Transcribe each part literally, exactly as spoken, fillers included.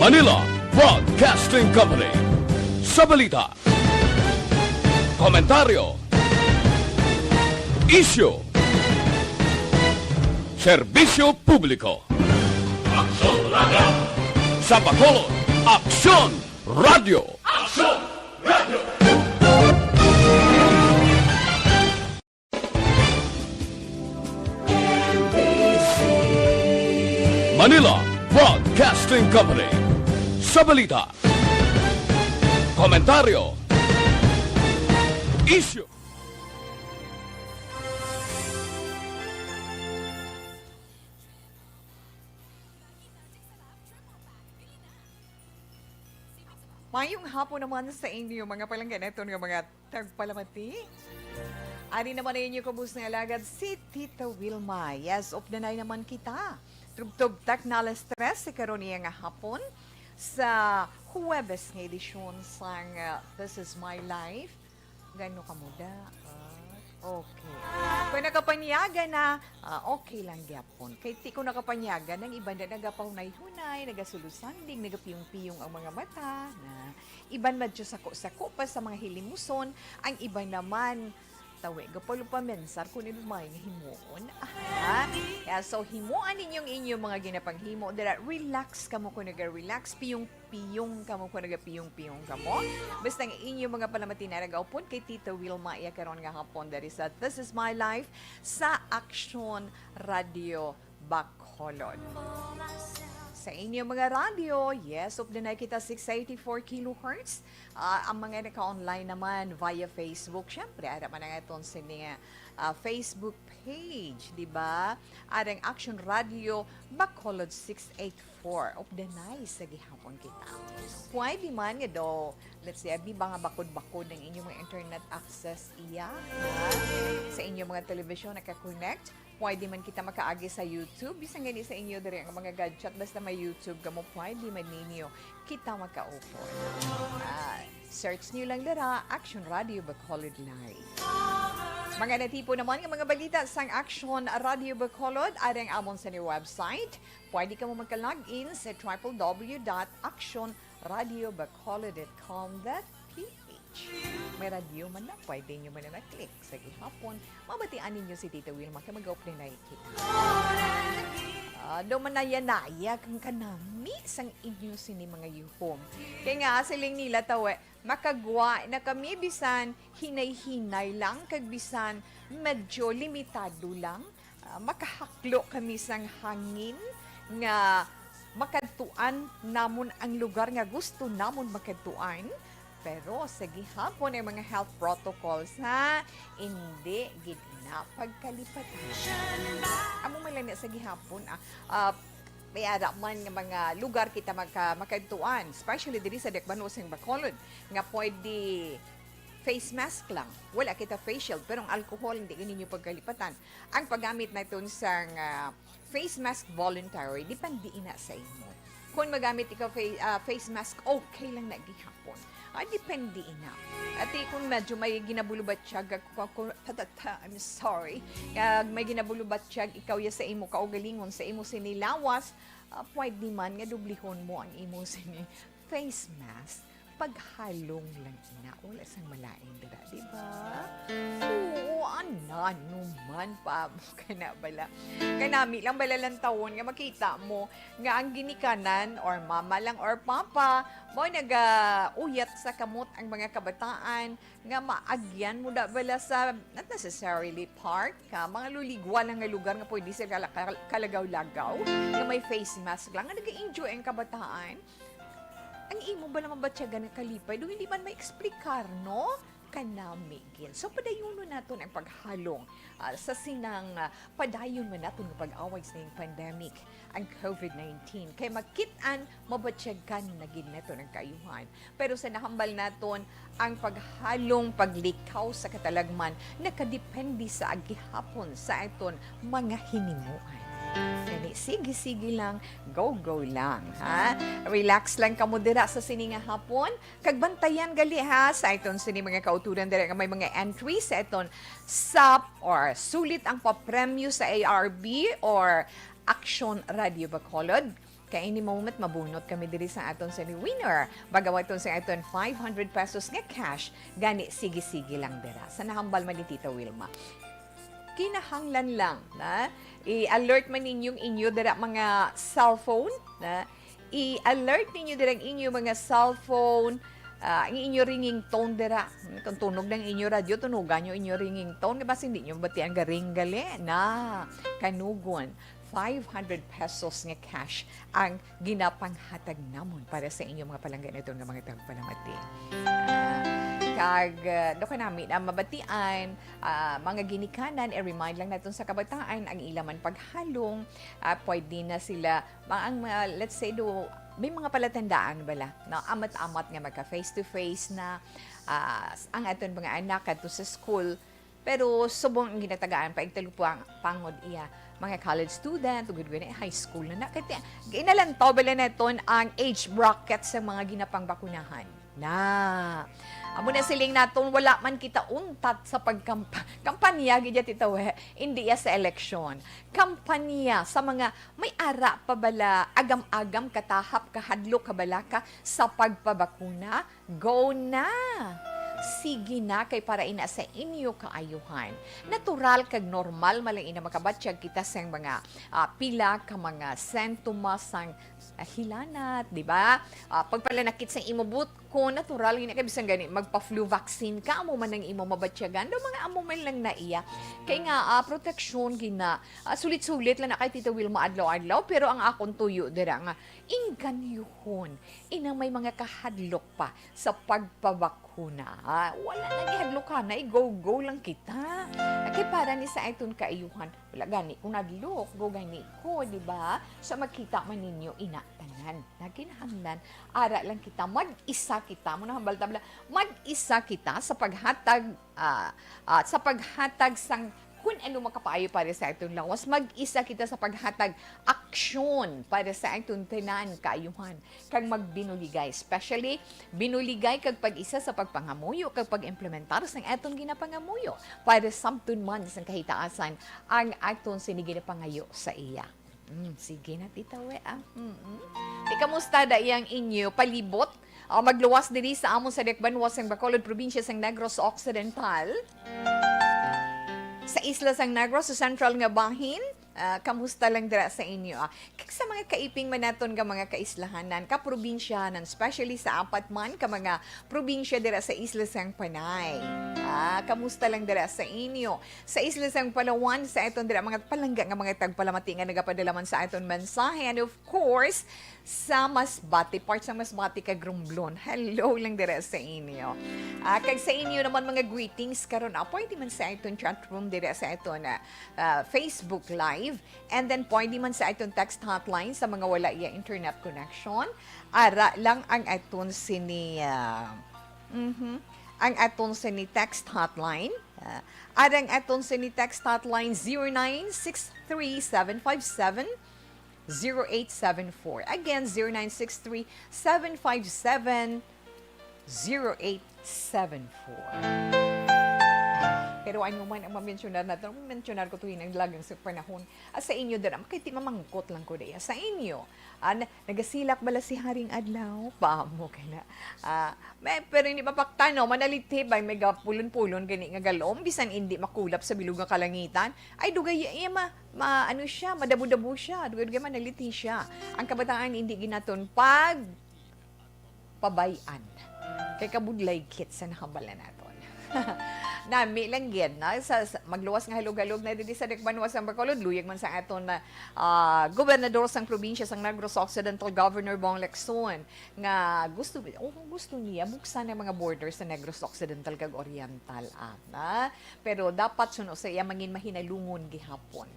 Manila Broadcasting Company. Sa balita, komentaryo, isyu, serbisyo publiko. Aksyon Radio! Sa Bacolod, Aksyon Radio! Aksyon Radio! Manila Broadcasting Company. Sa balita, komentaryo, isyu. Mayong hapon naman sa inyo, mga palangga naton nga mga tagpalamati. Ari naman ang inyo kabus nga alagad, si Tita Wilma. Yes, updanay naman kita. Tubtob tak na alas tres sa karon niya nga hapon sa Huwebes nga edisyon sang, uh, This Is My Life. Gano ka muda? Ah, okay. Kung nakapanyaga na, ah, okay lang gyapon. Kay ti ko nakapanyaga, ang iban na nagapahunay-hunay, nagasulusanding, nagapiyong-piyong ang mga mata, na iban madyo sako-sako pa sa mga hilimuson, ang iban naman, tawi, gapalo pa mensar kung ano may nga himuon. Ah, yeah, so himuan ninyong inyong mga ginapanghimo, dira, relax kamo kung naga-relax, piyong piyong kamo kung nagapiyong-piyong kamo. Basta ang inyo mga palamati na nagaupod kay Tita Wilma iya karon nga hapon diri sa This Is My Life sa Aksyon Radio Bacolod. Sa inyo mga radyo, yes, updanay kita six eighty-four kilohertz. Ah, ang mga naka-online naman via Facebook, syempre, ara man ang aton sini nga, ah, Facebook page, di ba? Arang Action Radio Bacolod six eight four. Updanay sa gihapon kita. Pwede man nga daw, let's say, abi ba nga bakod-bakod ang inyong mga internet access iya, ha? Sa inyong mga telebisyon naka-connect, pwede man kita makaagi sa YouTube. Bisan gani sa inyo diri ang mga gadget, basta may YouTube kamo, pwede man ninyo kita makaupod. Ah, search niyo lang dira, Action Radio Bacolod Live. Mga natipon naman nga mga balita sang Action Radio Bacolod, ari ang amon sa ni website. Pwede kamo magka-log in sa triple W dot action radio bacolod dot com dot P H. May radyo man na, pwede nyo man na click sa gihapon. Mabatian ninyo si Tita Wilma kay mag-updanay kita. Ah, daw manaya-naya kang kanami sang inyo sini mga yuhom. Kay nga, siling nila tawe, makagwa na kami bisan hinay-hinay lang, kag bisan medyo limitado lang. Ah, makahaklo kami sang hangin nga makadtuan namon ang lugar nga gusto namon makadtuan. Pero sa gihapon ang mga health protocols, ha, indi gid na pagkalipatan. Amo man lang na sa gihapon, ah, ah, may ara man nga mga lugar kita magka-, makadtuan, especially diri sa Dakbanosing Bacolod, nga pwede face mask lang. Wala kita face shield, pero ang alcohol, hindi gid ninyo pagkalipatan. Ang paggamit naton sang, ah, face mask voluntary, depende ina sa imo. Kung magamit ikaw fa-, ah, face mask, okay lang na gihapon. Ah, depende ina. Ati, kung medyo may ginabulubatyag ako, ako, ta, ta, ta, I'm sorry. Kag may ginabulubatyag ikaw ya sa imo kaugalingon, sa imo sini lawas, ah, pwede man nga dublihon mo ang imo sini face mask, paghalong lang ina, wala sang malain dira, di ba? Oo, anano man pa mo kana bala. Kanami lang bala lantawon nga makita mo nga ang ginikanan or mama lang or papa mo nagauyat sa kamot ang mga kabataan nga maagyan mo da bala sa, not necessarily park, ka mga luligwa lang nga lugar nga pwede sila kala-, kal-, kalagaw-lagaw, nga may face mask lang, nga nag-enjoy ang kabataan. Ang imo bala mabatyagan nga kalipay, do hindi man maexplikar, no? Kanami gid. So, padayunon naton ang paghalong, ah, sa sinang, ah, padayon man naton nga pag-away sa ning pandemic, ang covid nineteen. Kay makit-an, mabatyagan na gid naton ang kaayuhan. Pero sa nahambal naton, ang paghalong paglikaw sa katalagman nakadepende sa gihapon sa aton mga hinimuan. Gani, sige-sige lang, go-go lang, ha? Relax lang kamo dira sa sini nga hapon. Kag bantayan gali, ha, sa iton sini mga kauturan dira nga may mga entry sa iton sap or sulit ang papremyo sa A R B or Action Radio Bacolod. Kay any moment, mabunot kami diri sa aton sa winner. Bagawaton sa aton five hundred pesos nga cash. Gani, sige-sige lang dira. Sa nahambal man ni Tita Wilma. Kinahanglan lang na i-alert man ninyong inyo dira mga cellphone, na i-alert ninyo dira ang inyo mga cellphone, ah, ang inyo ringing tone dira. Hmm, kung tunog ng inyo radyo, tunugan nyo inyo ringing tone. Nga basi hindi nyo batian garing gali na kanugon. Five hundred pesos nga cash ang ginapanghatag namon para sa inyo mga palangga naton nga mga tagpalamati. Kag, ah, do kanami na mabatian, ah, mga ginikanan, i-remind lang naton sa kabataan ang ila man paghalong, ah, pwede na sila, ma-, ang mga, let's say, do, may mga palatandaan bala, no? Amat-amat nga magka face to face na, ah, ang aton mga anak kadto sa school, pero subong ang ginatagaan pa, igtalupangod iya, mga college student, ug gid gani, high school na na. Kaya ginalantaw bala naton ang age bracket sa mga ginapangbakunahan. Na. Amo na siling naton, wala man kita untat sa pagkampa-, kampanya, gid ya, Tita We. Hindi ya sa eleksyon. Kampanya sa mga may ara pa bala, agam-agam, katahap, kahadlok, kabalaka sa pagpabakuna. Go na! Sige na, kay para ina sa inyo kaayuhan. Natural kag normal man lang ina makabatyag kita sang mga, ah, pila ka mga sintomas sang, ah, hilanat, di ba? Ah, pagpalanakit sa imo buko, natural nga kay bisan gani magpa-flu vaccine ka, amo man ang imo mabatyagan. Daw mga amo man lang na iya. Kay nga, ah, proteksyon gina, ah, sulit-sulit lang na kay Tita Wilma adlaw-adlaw, pero ang akon tuyo dira nga inganyohon, inang may mga kahadlok pa sa pagpabakuna. Ah, wala na gihadlokan na, i-go-go lang kita. Kay para ni sa aton kaayuhan, wala gani ko nadlok, go gani ko, di ba? So, makita man ninyo ina tanan. Naginahanglan, ara lang kita, mag-isa kita, mo na hambal tabla, mag-isa kita sa paghatag, ah, ah, sa paghatag sang kun ano makapaayo para sa aton lawas, mag-isa kita sa paghatag aksyon para sa aton tanan kaayuhan, kag magbinuligay, especially binuligay kag pag-isa sa pagpangamuyo kag pag-implementar sang aton ginapangamuyo para samton man sang kahitaasan ang aton sini ginapangayo sa iya. Mm, sige na, Tita We, ah. Mm-mm. Di, kamusta da iyang inyo palibot? Ah, magluwas diri sa amon sa Dakbanuas sang Bacolod, probinsya sang Negros Occidental. Sa isla sang Negros, sa sentral nga bahin, ah, kamusta lang dira sa inyo, ah? Kag sa mga kaiping man naton nga mga kaislahanan, kaprobinsyahanan, especially sa apat man ka mga probinsya dira sa isla sang Panay. Ah, kamusta lang dira sa inyo? Sa isla sang Palawan, sa aton dira mga palangga nga mga tagpalamati nga nagapadala man sa aton mensahe, and of course, sa Masbate, part sa Masbate kag Romblon. Hello lang dira sa inyo. Ah, kag sa inyo naman mga greetings karon, ah, pwede man sa aton chat room dira sa aton, ah, ah, Facebook Live. And then pwede man sa aton text hotline sa mga wala iya internet connection. Ara lang ang aton sini, ah, mhm, ang aton sini text hotline. Ah, ara ang aton sini text hotline, zero nine six three seven five seven zero eight seven four. Again, zero nine six three seven five seven zero eight seven four. Pero ano man ang mamensyunar naton, mamensyunar ko tuwing ang lagang sa panahon. Ah, sa inyo dira, kay ti mamangkot lang ko daya. Sa inyo, ah, na-, nagasilak bala si Haring Adlaw? Paamo ka na. Ah, may, pero hindi mapaktan, no? Manaliti ba, may gapulon-pulon gani nga galom, bisan hindi makulap sa bilog nga kalangitan? Ay, dugay iya ma-, ma-, ano siya, madabo-dabo siya, dugay-dugay manaliti siya. Ang kabataan hindi ginaton pag pabay-an. Kay kabudlay kit sa nahambal na naton. Nami lang gid, no? Sa, sa magluwas nga halog-halog na diri sa Dakbanuas sang Bacolod, luyag man sa aton na, ah, gobernador sang probinsya sang Negros Occidental, Governor Bong Lacson, nga gusto, oh, gusto niya buksan ang mga border sa Negros Occidental kag Oriental, ah, na. Pero dapat suno sa iya mangin mahinalungon gihapon.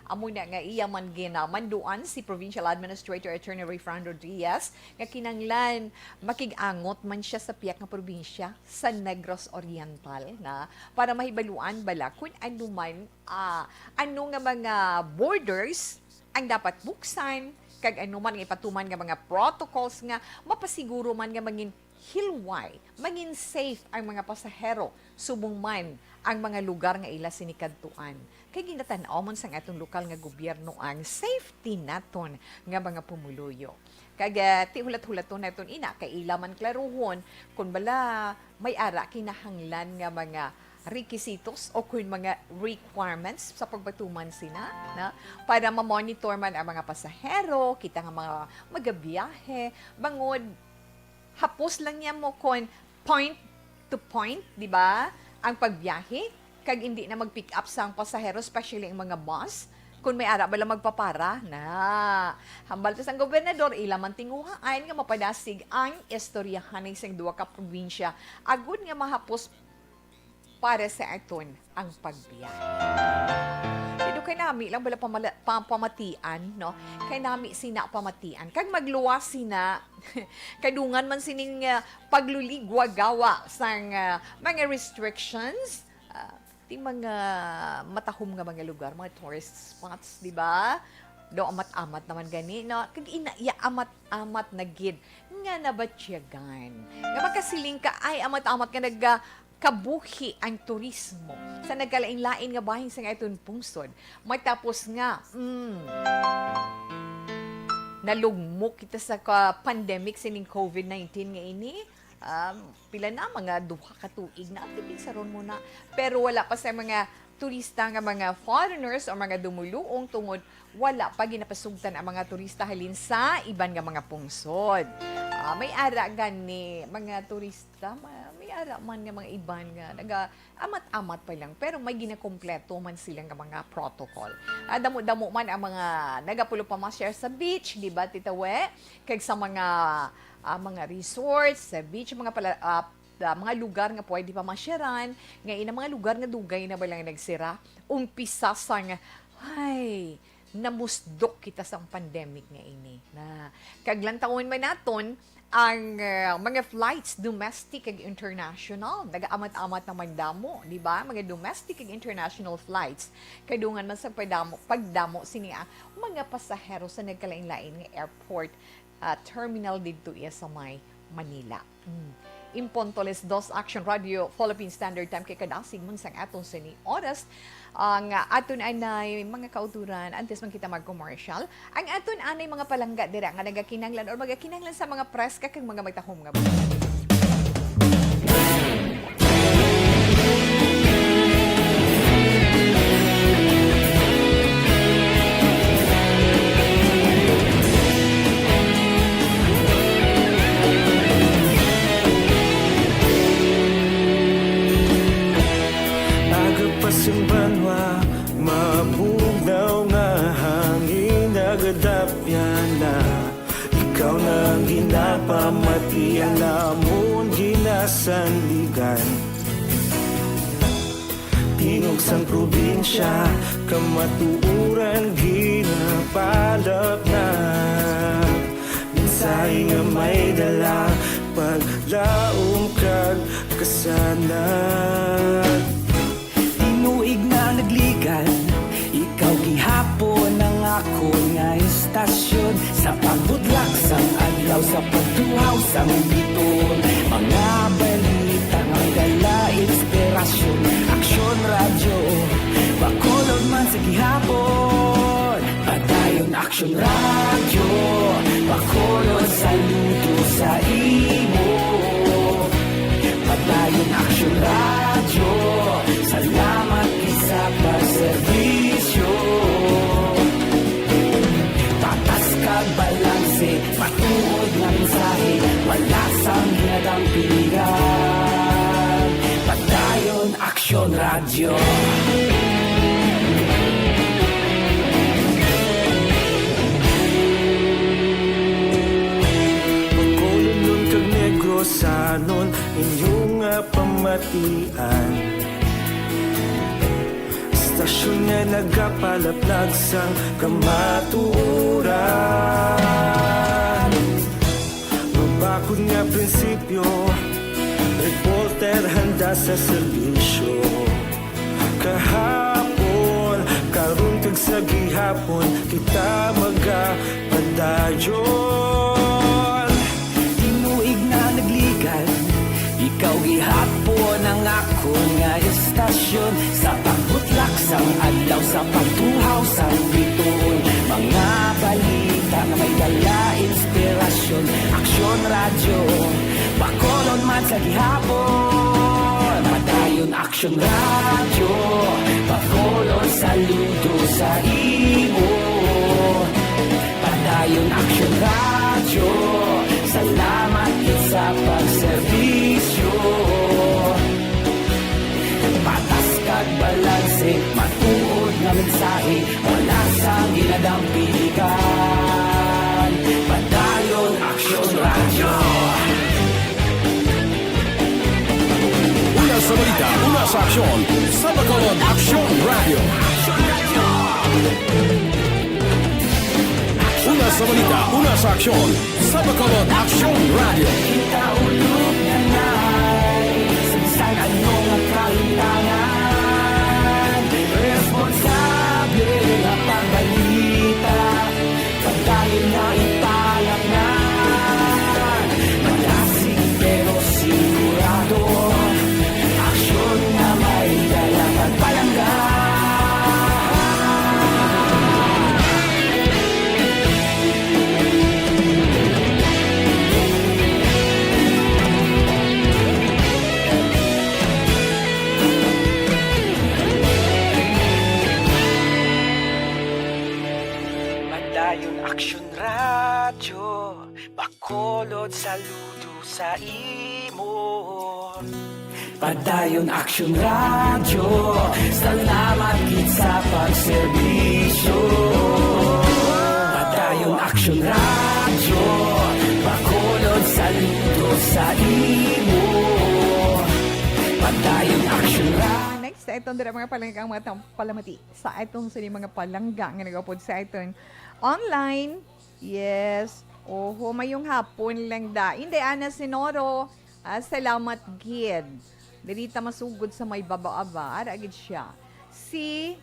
Amo na nga iya man ginamanduan si Provincial Administrator Attorney Rayfrando Diaz nga kinanglan makig-angot man siya sa pihak nga probinsya sa Negros Oriental na para mahibaluan bala kun ano man, ah, ano nga mga borders ang dapat buksan kag ano man nga ipatuman nga mga protocols nga mapasiguro man nga mangin hilway, mangin safe ang mga pasahero subong man ang mga lugar nga ila sini kadtuan. Kay ginatan-awon sang atong lokal nga gobyerno ang safety naton nga mga pumuluyo. Kag, ah, ti hulat-hulaton naton ina, kay ila man klaruhon kung bala may ara kinahanglan nga mga rekisitos o kung mga requirements sa pagpatuman sina, na, para ma-monitor man ang mga pasahero, kita nga mga magabiyahe, bangod hapos lang niya mo kon point to point, di ba? Ang pagbiyahe, kag hindi na mag-pick up sang pasahero, especially ang mga bus. Kung may ara bala magpapara, na. Hambal ta sang gobernador, ila man tinguhaan nga mapadasig ang istoryahanay sang duha ka probinsya, agud nga mahapos para sa aton ang pagbiyahe. Pero kay nami lang bala pamala-, pa-, pamatian, no? Kay nami sina pamatian. Kag magluwas sina, kadungan man sining, ah, pagluligwa gawa sang, ah, mga restrictions, ah, ti mga matahom nga mga lugar, mga tourist spots, di ba? Do amat-amat naman gani, no? Kag ina, iya amat-amat na gid nga nabatyagan. Nga makasiling ka, ay, amat-amat nga nag, ah, kabuhi ang turismo sa nagkalain-lain nga bahin sang aton pungsod. Matapos nga, mm, nalugmok kita sa ka-, pandemic sining covid nineteen nga ini, um, pila na, mga duha ka tuig na, ti pinsaron mo na. Pero wala pa sa mga turista nga mga foreigners o mga dumuluong tungod wala pa ginapasugtan ang mga turista halin sa iban nga mga pungsod. Ah, may ara gani mga turista, ma-, may ara man nga mga iban nga naga-amat-amat pa lang, pero may ginakompleto man sila nga mga protocol. Ah, damo-damo man ang mga nagapulupamasyar sa beach, di ba, Tita We? Kag sa mga, ah, mga resorts, sa beach, mga pala-, ah, ah, mga lugar nga pwede pamasyaran, nga ina mga lugar nga dugay na ba lang nagsira, umpisa sang, ay, namusdok kita sang pandemic nga ini. Na, kag lantawon man naton ang, ah, mga flights, domestic kag international, nagaamat-amat na magdamo, di ba? Mga domestic kag international flights, kadungan man sa pagdamo, pagdamo sini, ah, mga pasahero sa nagkalain-lain nga airport, ah, terminal didto iya sa may Manila. Mm. In punto alas dos, Action Radio Philippine Standard Time, kay kadasig man sang aton sini oras. Ang, ah, aton anay mga kauturan, antes man kita mag-commercial, ang aton anay mga palangga dira nga nagakinahanglan or magakinahanglan sa mga preska kag mga matahom nga bugas. Aga pa sing banwa, mabugnaw nga hangin nagadapyan na. Ikaw na ang ginapamatian namon ginasandigan. Tingog sang probinsya, kamatuoran ginapalapnap. Mensahe nga may dala, paglaom kag kasanag. Tinuig na nagligan, ikaw gihapon ang akon nga estasyon. Sa pagbudlak sang adlaw, sa pagtuhaw sang biton, mga balita nga dala inspirasyon. Aksyon Radyo, Bacolod man sa gihapon. Padayon Aksyon Radyo, Bacolod, saludo sa imo. Padayon Aksyon Radyo, salamat gid sa pagserbisyo. Patas kag balanse, matuod nga mensahe, wala sang hinadampingan. Padayon Aksyon Radyo. Bacolodnon kag Negrosanon, inyo nga pamatian. Estasyon nga nagapalaplag sang kamatuoran. Mabakod nga prinsipyo, reporter handa sa serbisyo. Kahapon, karon kag sa gihapon, kita magapadayon. Tinuig na nagligan, Hapon ang akon nga estasyon, sa pagbutlak sang adlaw, sa pagtuhaw sang bituon, mga balita nga may dala inspirasyon. Aksyon Radyo, Bacolod man sa gihapon. Padayon Aksyon Radyo, Bacolod saludo sa imo. Padayon Aksyon Radyo, salamat gid sa pagserbisyo. Patas kag balanse, matuod nga mensahe, wala sang ginadampiligan. Padayon Aksyon Radyo. Una sa balita, una sa aksyon, sa Bacolod Aksyon Radyo. Una sa balita, una sa aksyon, sa Bacolod Aksyon Radyo. Kita ulog na na'y sa bisan ano nga kahintangan, responsable nga pagbalita, padayon nga ipalapnan. Malasig pero sigurado, aksyon nga may dala kag palangga. Padayon Aksyon Radyo, Bacolod saludo sa imo. Padayon Aksyon Radyo, salamat gid sa pagserbisyo. Padayon Aksyon Radyo, Bacolod saludo sa imo. Padayon Aksyon Radyo. Ah, next, ito dira mga palanggang mga tam-, palamati sa atong sini mga palangga nga nagapod sa aton online. Yes. Oho, mayong hapon lang da. Inday Ana Sinoro, ah, salamat gid. Diri ta masugod sa may baba-aba, ara gid siya. Si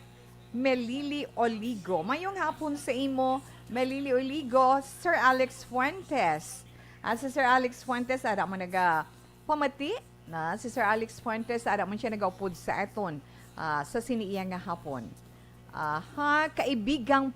Melili Oligo. Mayong hapon sa imo, Melili Oligo, Sir Alex Fuentes. Ah, si Sir Alex Fuentes, ara mo naga pamati na si Sir Alex Fuentes, ara man siya nagaupod sa aton, ah, sa sini iya nga hapon. Aha, kaibigang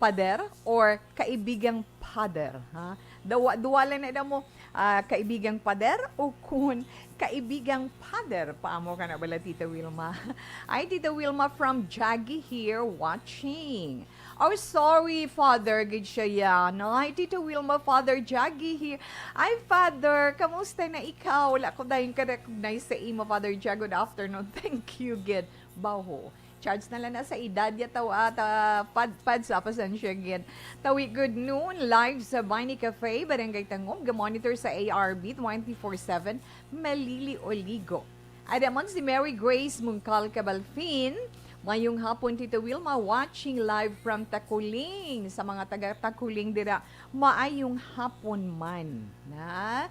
pader or kaibigang pader, ha? Dawa, duwala na daw mo, ah, kaibigang pader o kun kaibigang pader, paamo ka na bala, Tita Wilma? Ay, Tita Wilma from Jaggi here watching. Oh, sorry, Father, gid siya yan. Ay, Tita Wilma, Father Jaggi here. Ay, Father, kamusta na ikaw? Wala ko dayon ka-recognize sa imo, Father Jaggi. Good afternoon. Thank you, gid. Baho. Charge na lang na sa edad ya taw ata, padpad sa pasensya gid. Tawi, good noon, live sa Bani Cafe, Barangay Tangub, ga-monitor sa A R B twenty-four seven, Malili Oligo. Ada man si Mary Grace Mungkal Cabalfin. Mayong hapon, Tita Wilma, watching live from Taculing. Sa mga taga Taculing dira, maayong hapon man. Na,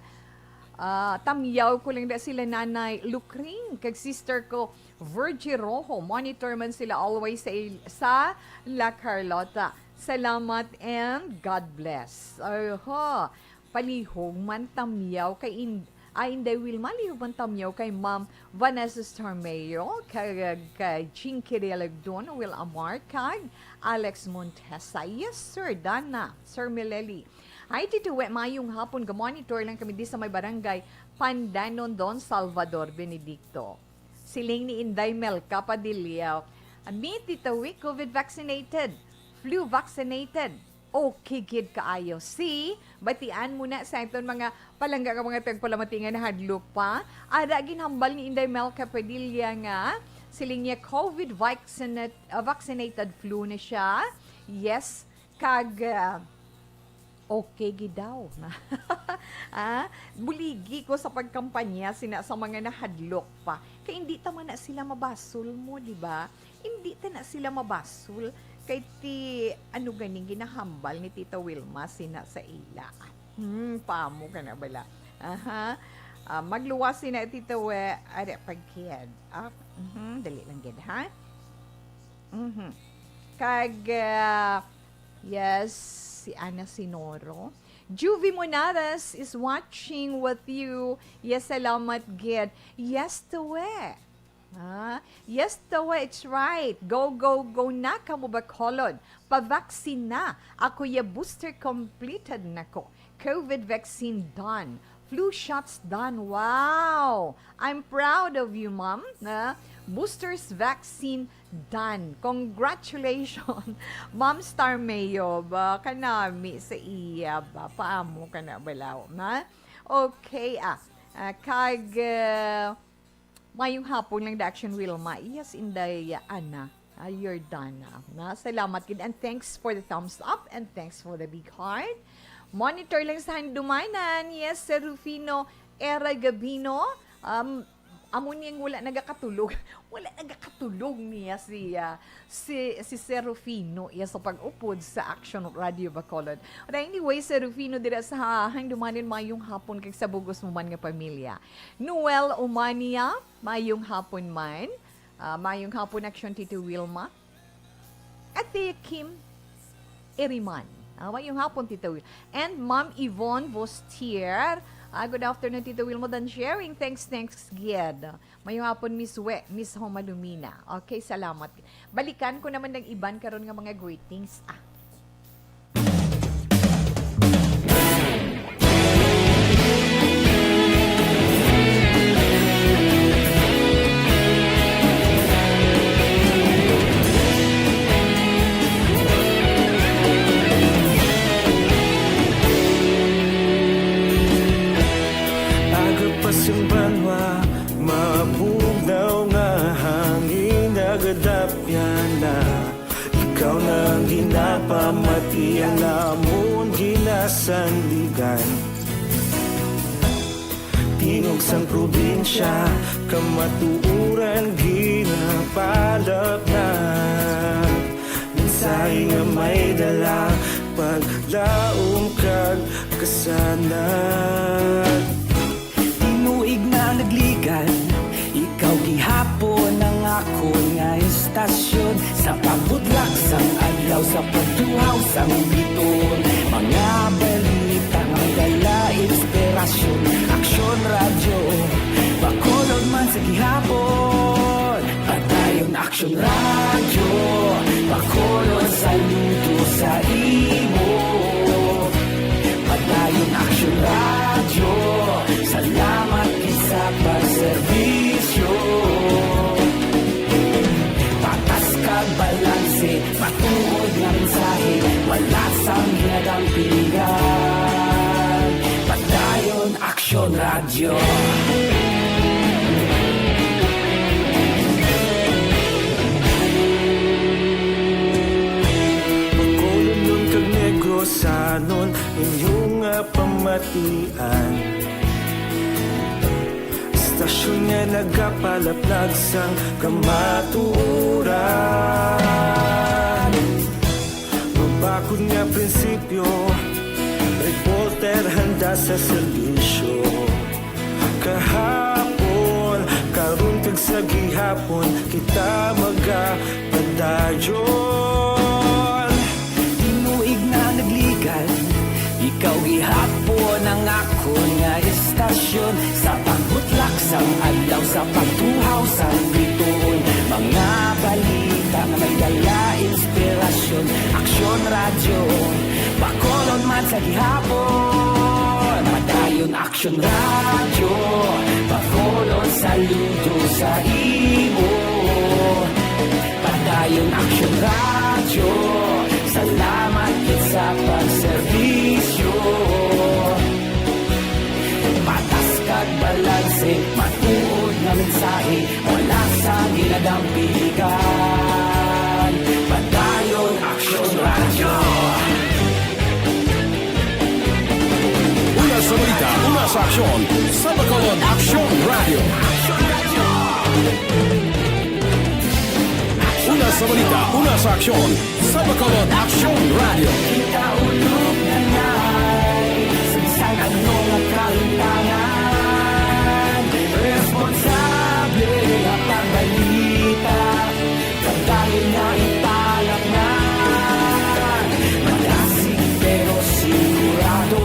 ah, tamyaw ko lang da sila Nanay Lukring, kag sister ko, Virgie Rojo. Monitor man sila always sa, il-, sa La Carlota. Salamat and God bless. Oho. Palihog man tamyaw kay in-, ah, Inday Wilma, lihog man tamyaw kay Ma'am Vanessa Starmeo, kay, kay Jinky Realagdon, Will Amar, kag Alex Montesa. Yes, sir, Dana, Sir Mileli. Hi, Tito We, mayong hapon. Ga-monitor lang kami di sa may barangay Pandanon, Don Salvador Benedicto. Siling ni Inday Melka Padilla, "Me, Tito We, covid vaccinated, flu vaccinated." Okay gid kaayo. See, batian mo na sa aton mga palangga nga mga tagpalamati nga nahadlok pa. Ara, ginhambal ni Inday Melka Padilla nga siling niya, covid vaccinated, ah, vaccinated flu na siya. Yes, kag, ah, okay gid daw. Ah, buligi ko sa pagkampanya sina sa mga nahadlok pa. Kay hindi ta man na sila mabasol mo, di ba? Hindi ta na sila mabasol kay ti, ano ganing ginahambal ni Tita Wilma sina sa ila. Hmm, pamo ka na bala. Aha. Ah, magluwas sina, Tita We, are pagkiyad. Ah, mhm, dali lang gid, ha? Mhm. Kag, ah, yes, si Ana Sinoro. Juvie Monares is watching with you. Yes, salamat gid. Yes, to it. Ah, yes, to it. It's right. Go, go, go na kamo, Bacolod. Pa-vaccine na. Ako ya booster completed na ko. COVID vaccine done. Flu shots done. Wow! I'm proud of you, ma'am. Na boosters vaccine done. Congratulations, Ma'am Star Mayo. Ba, kanami sa iya ba? Paamo ka na balaw, na? Okay, ah. Ah, kag, ah, mayong hapon lang, Daction Wilma. Yes, Inday Ana. Ah, Jordana. Na, salamat gid. And thanks for the thumbs up and thanks for the big heart. Monitor lang sa Handumanan. Yes, Sir Rufino Era Gabino. Um, amo niyang wala nagakatulog. Wala nagakatulog niya si, ah, si, si Sir Rufino, iya sa pag-upod sa Action Radio Bacolod. But anyway, Sir Rufino, dira sa Handumanan, mayong hapon kag sa bugos mo man nga pamilya. Noel Umania, mayong hapon man. Ah, mayong hapon, Action Tito Wilma. Ate Kim Eriman. Ah, mayong hapon, Tito Will. And Ma'am Yvonne Vostier. Ah, good afternoon, Tito Wilma. Dan sharing. Thanks, thanks, Gied. Mayong hapon, Miss We, Miss Homa Lumina. Okay, salamat. Balikan ko naman ang iban karon nga mga greetings. Ah. Aga pa sing banwa, mabugnaw nga hangin nagadapyan na. Ikaw na ang ginapamati, ang amon ginasandigan. Tingog sang probinsya, kamatuoran ginapalapnag. Mensahe nga may dala, paglaom kag kasanag. Tinuig na nagligan, ikaw gihapon ang akon nga istasyon. Sa pagbutlak sang adlaw, sa pagtuhaw sang biton, mga balita nga may dala inspirasyon. Aksyon Radyo, Bacolod man sa gihapon. Padayon Aksyon Radyo, Bacolod, saludo sa imo. Padayon Aksyon Radyo, salamat gid sa pagserbisyo. Patas kag balanse, matuod nga mensahe, wala sang ginadampigan. Padayon Aksyon Radyo. Bacolodnon kag Negrosanon, inyo nga pamatian. Istasyon nga nagapalaplag sang kamatuoran. Mabakod nga prinsipyo, reporter handa sa serbisyo. Kahapon, karon kag sa gihapon, kita magapadayon. Tinuig na nagligan, ikaw gihapon ang akon nga istasyon. Sa pagbutlak sang adlaw, sa pagtuhaw sang bituon, mga balita nga may dala inspirasyon. Aksyon Radyo, Bacolod man sa gihapon. Padayon Aksyon Radyo, Bacolod, saludo sa imo. Padayon Aksyon Radyo, salamat gid sa pagserbisyo. Patas kag balanse, matuod nga mensahe, wala sa ginadampigan. Padayon Aksyon Radyo. Una sa balita, una sa aksyon, sa Bacolod Aksyon Radyo. Una sa balita, una sa aksyon, sa Bacolod Aksyon Radyo. Kita ulog na nai, sa bisan ano nga kahimtangan, responsable nga pagbalita, kag dahil nga ipalapngan, madasig pero sigurado,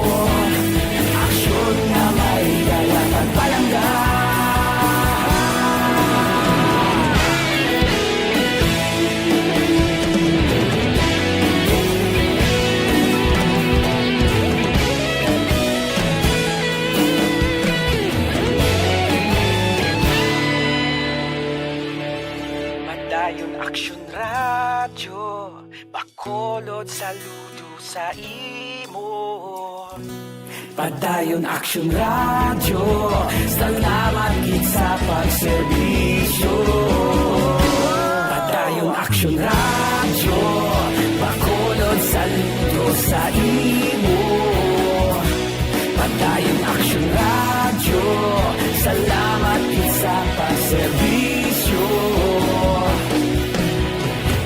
Bacolod, saludo sa imo. Padayon Aksyon Radyo, salamat gid sa pagserbisyo. Padayon Aksyon Radyo, Bacolod, saludo sa imo. Padayon Aksyon Radyo, salamat gid sa pagserbisyo.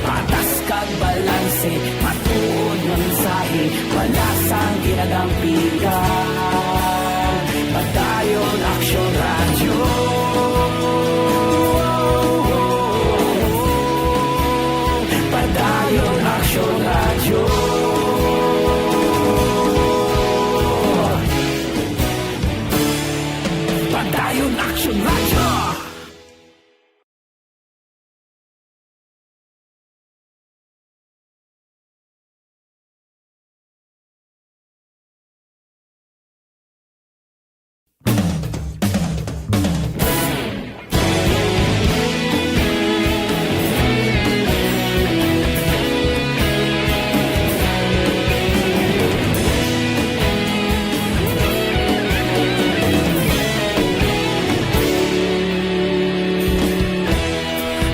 Patas kag balanse, matuod nga mensahe, wala sang ginadampigan. Padayon Aksyon Radyo. Padayon Aksyon Radyo. Padayon Aksyon Radyo.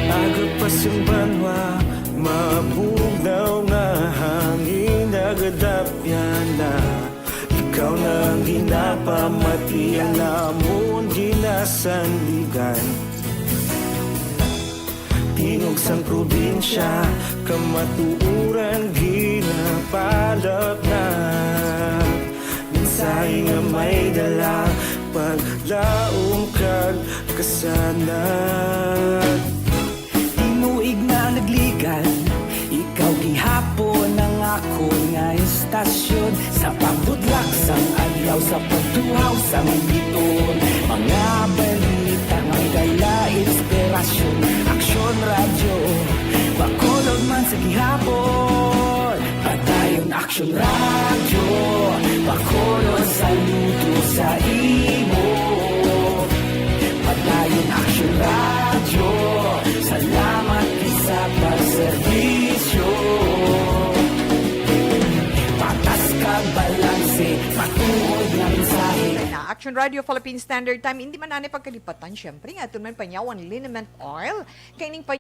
Aga pa sang banwa, mabugnaw nga hangin nagadapyan na. Ikaw na ang ginapamati, ang amon ginasandigan. Tingog sang probinsya, kamatuoran ginapalapnat. Mensahe nga may dala, paglaom kag kasanag. Tinuig na nagligad, ikaw gihapon ang akon nga istasyon. Sa pagbudlak sang adlaw, sa pagtuhaw sang biton, mga balita nga dala inspirasyon. Aksyon Radyo, Bacolod man sa gihapon. Padayon Aksyon Radyo, Bacolod, saludo sa imo. Padayon Aksyon Radyo, salamat gid sa pagserbisyo. Patas kag balanse, matuod nga mensahe. Na Action Radio Philippine Standard Time, hindi man ani pagkalipatan, syempre, nga aton man panyawan liniment oil. Kay ning pa-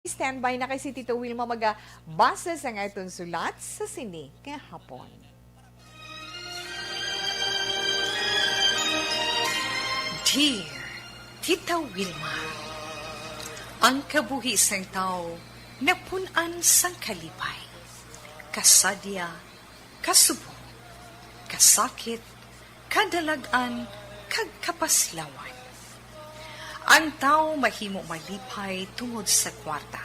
Standby na kay si Tito Wilma magabasa sang aton sulat sa sini kahapon. Dear Tita Wilma, Ang kabuhi sang tawo napun-an sang kalipay, kasadya, kasubo, kasakit, kadalag-an, kag kapaslawan. Ang tawo mahimo malipay tungod sa kwarta,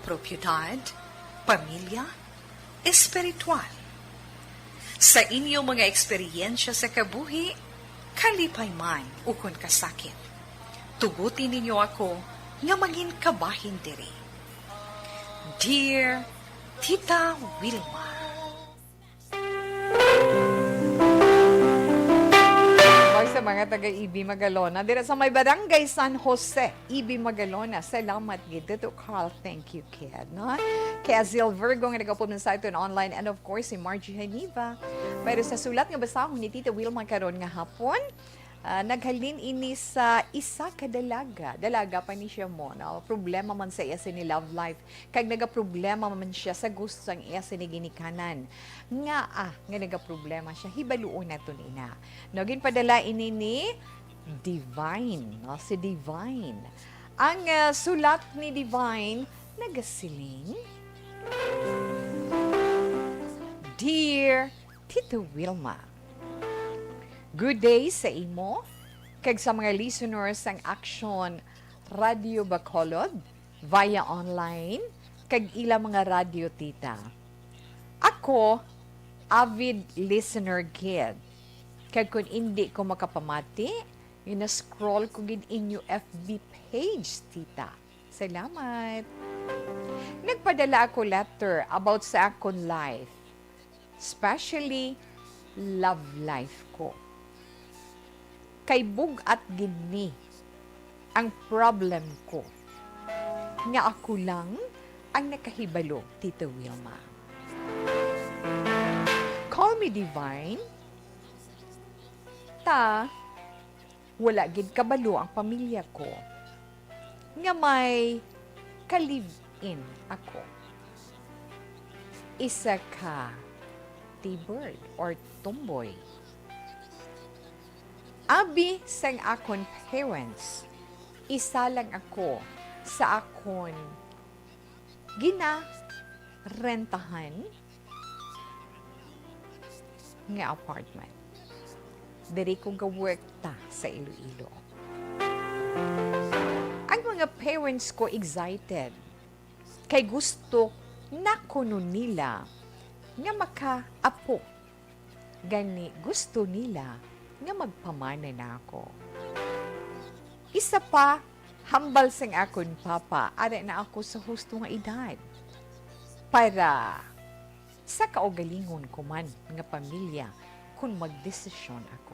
propiedad, pamilya, espiritual. Sa inyo mga eksperyensya sa kabuhi, kalipay man ukon kasakit, tuguti ninyo ako nga mangin kabahin diri. Dear Tita Wilma. Bag sa mga taga Ibi Magalona, dira sa may Barangay San Jose, Ibi Magalona. Salamat gid, Tito Carl. Thank you, kid, no? Kay Azil Virgo nga nagapon sa aton online, and of course, si Margie Haniva. Pero sa sulat nga basahon ni Tita Wilma karon nga hapon, ah, naghalin ini sa isa ka dalaga. Dalaga pa ni siya mo, no? Problema man sa iya sini love life. Kag nagaproblema man siya sa gusto sang iya sini ginikanan. Ngaa nga nagaproblema siya? Hibaluon naton ina. No, ginpadala ini ni Divine, no? Si Divine. Ang, ah, sulat ni Divine nagasiling, Dear Tito Wilma, good day sa imo kag sa mga listeners sang Action Radio Bacolod via online kag ila mga radyo, tita. Ako, avid listener gid. Kag kon indi ko makapamati, gina-scroll ko gid inyo F B page, tita. Salamat. Nagpadala ako letter about sa akon life, especially love life ko. Kay bug-at gid ni ang problem ko, nga ako lang ang nakahibalo, Tita Wilma. Call me Divine, ta wala gid kabalo ang pamilya ko nga may ka-live-in ako. Isa ka T-bird or tomboy. Abi sang akon parents, isa lang ako sa akon ginarentahan nga apartment. Diri ko ga-work ta sa Iloilo. Ang mga parents ko excited kay gusto na kuno nila nga makaapo. Gani, gusto nila nga magpamana na ako. Isa pa, hambal sang akon papa, ara na ako sa husto nga edad para sa kaugalingon ko man nga pamilya kon magdesisyon ako.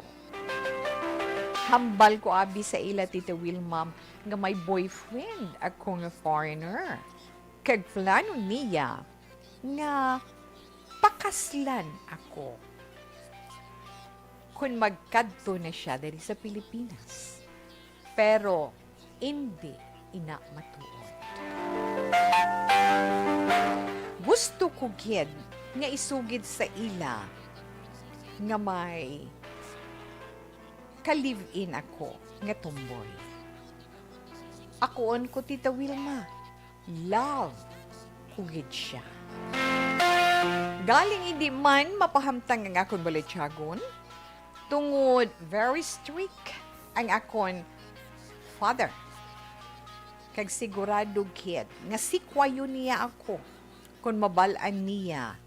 Hambal ko abi sa ila, Tita Wilma, nga may boyfriend ako nga foreigner. Kag plano niya nga pakaslan ako kon magkadto na siya diri sa Pilipinas. Pero indi ina matuod. Gusto ko gid nga isugid sa ila nga may ka-live-in ako nga tomboy. Akuon ko, Tita Wilma, love ko gid siya. Galing hindi man mapahamtang ang akon balatyagon, tungod very strict ang akon father. Kag sigurado gid nga sikwayon niya ako kon mabal-an niya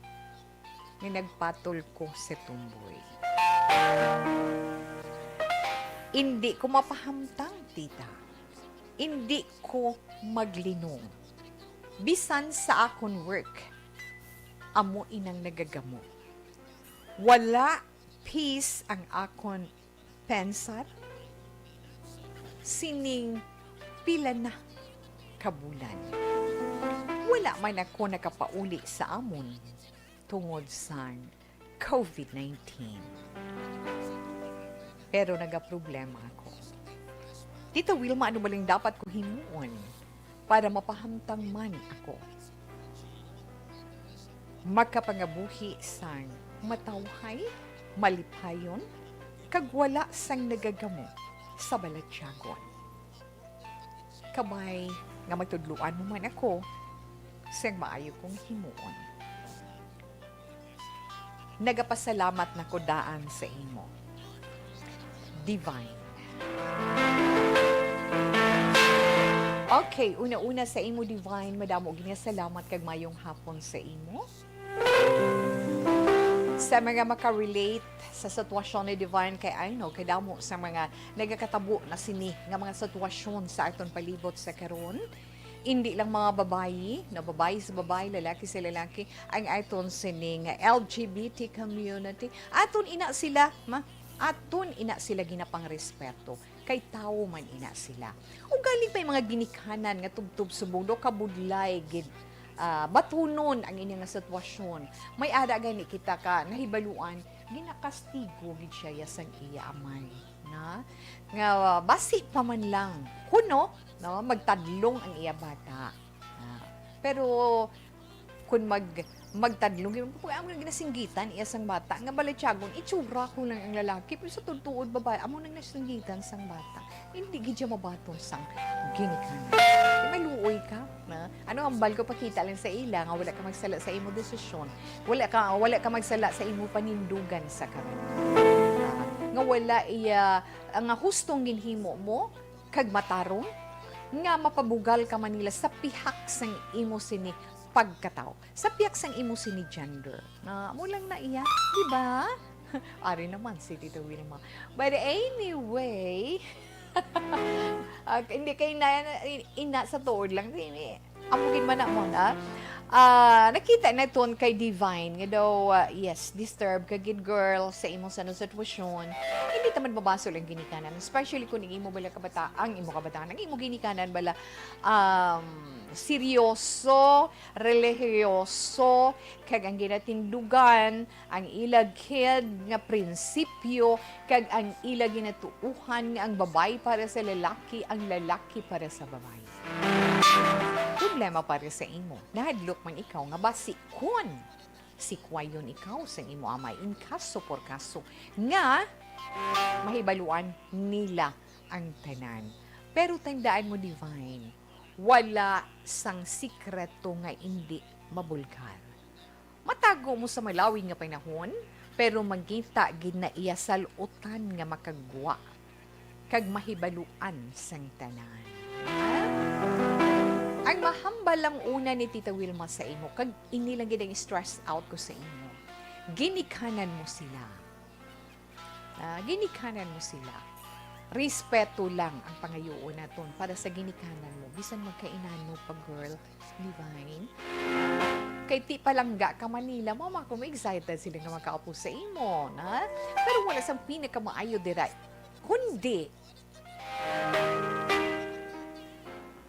nga nagpatol ko sa tomboy. Indi ko mapahamtang, tita. Indi ko maglinong. Bisan sa akon work, amo inang nagagamo. Wala peace ang akon pensar sining pila na ka bulan. Wala man ako nakapauli sa amon tungod sang covid nineteen. Pero nagaproblema ako. Tita Wilma, ano ba lang dapat ko himuon para mapahamtang man ako? Makapangabuhi sang matawhay, malipayon, kag wala sang nagagamo sa balatyagon. Kabay, nga magtudloan mo man ako sa maayo kong himuon. Nagapasalamat na ko daan sa imo. Divine. Okay, una-una sa imo, Divine, madamo gid nga salamat kag mayong hapon sa imo. Sa mga makarelate sa sitwasyon ni Divine, kay I know, kay damo sa mga nagakatabo na sini nga mga sitwasyon sa aton palibot sa karon. Hindi lang mga babayi, na babayi sa babayi, lalaki sa lalaki, ang aton sining L G B T community. Aton ina sila, ma, aton ina sila ginapangrespeto. Kay tawo man ina sila. Ugaling may mga ginikanan nga tubtob subong daw kabudlay gid, ah, batunon ang ini nga sitwasyon. May ara gani kita ka nahibaluan, ginakastigo gid siya ya sang iya amay, na nga basi pa man lang kuno, no, magtadlong ang iya bata. Ah, pero kun mag magtadlong gyud, amo nga ginasinggitan iya sang bata nga balatyagon, itsura ko lang ang lalaki, pero sa tuod-tuod babae, amo nang nasinggitan sang bata. Hindi gid siya mabaton sang ginikanan. Kay maluoy ka, na? Ano ang bal ko pakita lang sa ila nga wala ka magsala sa imo desisyon, wala ka, wala ka magsala sa imo panindugan sa karon. Ah, nga wala iya, nga hustong ginhimo mo, kag matarong, nga mapabugal ka man nila sa pihak sang imo sini pagkatawo, sa pihak sang imo sini gender. Na, amo lang na iya, di ba? Ari naman si Tita Wilma. But anyway, ah, hindi kay na, ina sa tuod lang. Di, amo gid man na mo na. Ah, nakita naton kay Divine nga daw, ah, yes, disturb ka gid, girl, sa imong sanong sitwasyon. Hindi ta man mabasol ang ginikanan, especially kung ang imo bala kabata-, ang imo kabataan, ang imo ginikanan bala, um, seryoso, relihiyoso, kag ang ginatindugan, ang ila gid nga prinsipyo, kag ang ila ginatuohan nga ang babayi para sa lalaki, ang lalaki para sa babayi. Problema para sa imo. Nahadlok man ikaw nga basi kun sikwayon ikaw sang imo amay, in caso por caso, nga mahibaluan nila ang tanan. Pero tandaan mo, Divine, wala sang sikreto nga indi mabulgar. Matago mo sa malawig nga panahon, pero mangita gid na iya salutan nga makagwa kag mahibaluan sang tanan. Ah? Ang mahambal lang una ni Tita Wilma sa imo, kag ini lang gid ang stress out ko sa imo. Ginikanan mo sila. Ah, ginikanan mo sila. Respeto lang ang pangayoon naton para sa ginikanan mo, bisan magkainano pa, girl. Divine. Kay ti palangga ka man nila, mama ko, ma-excited sila nga makaapo sa imo, na? Pero wala sang pinakamaayo dira, kundi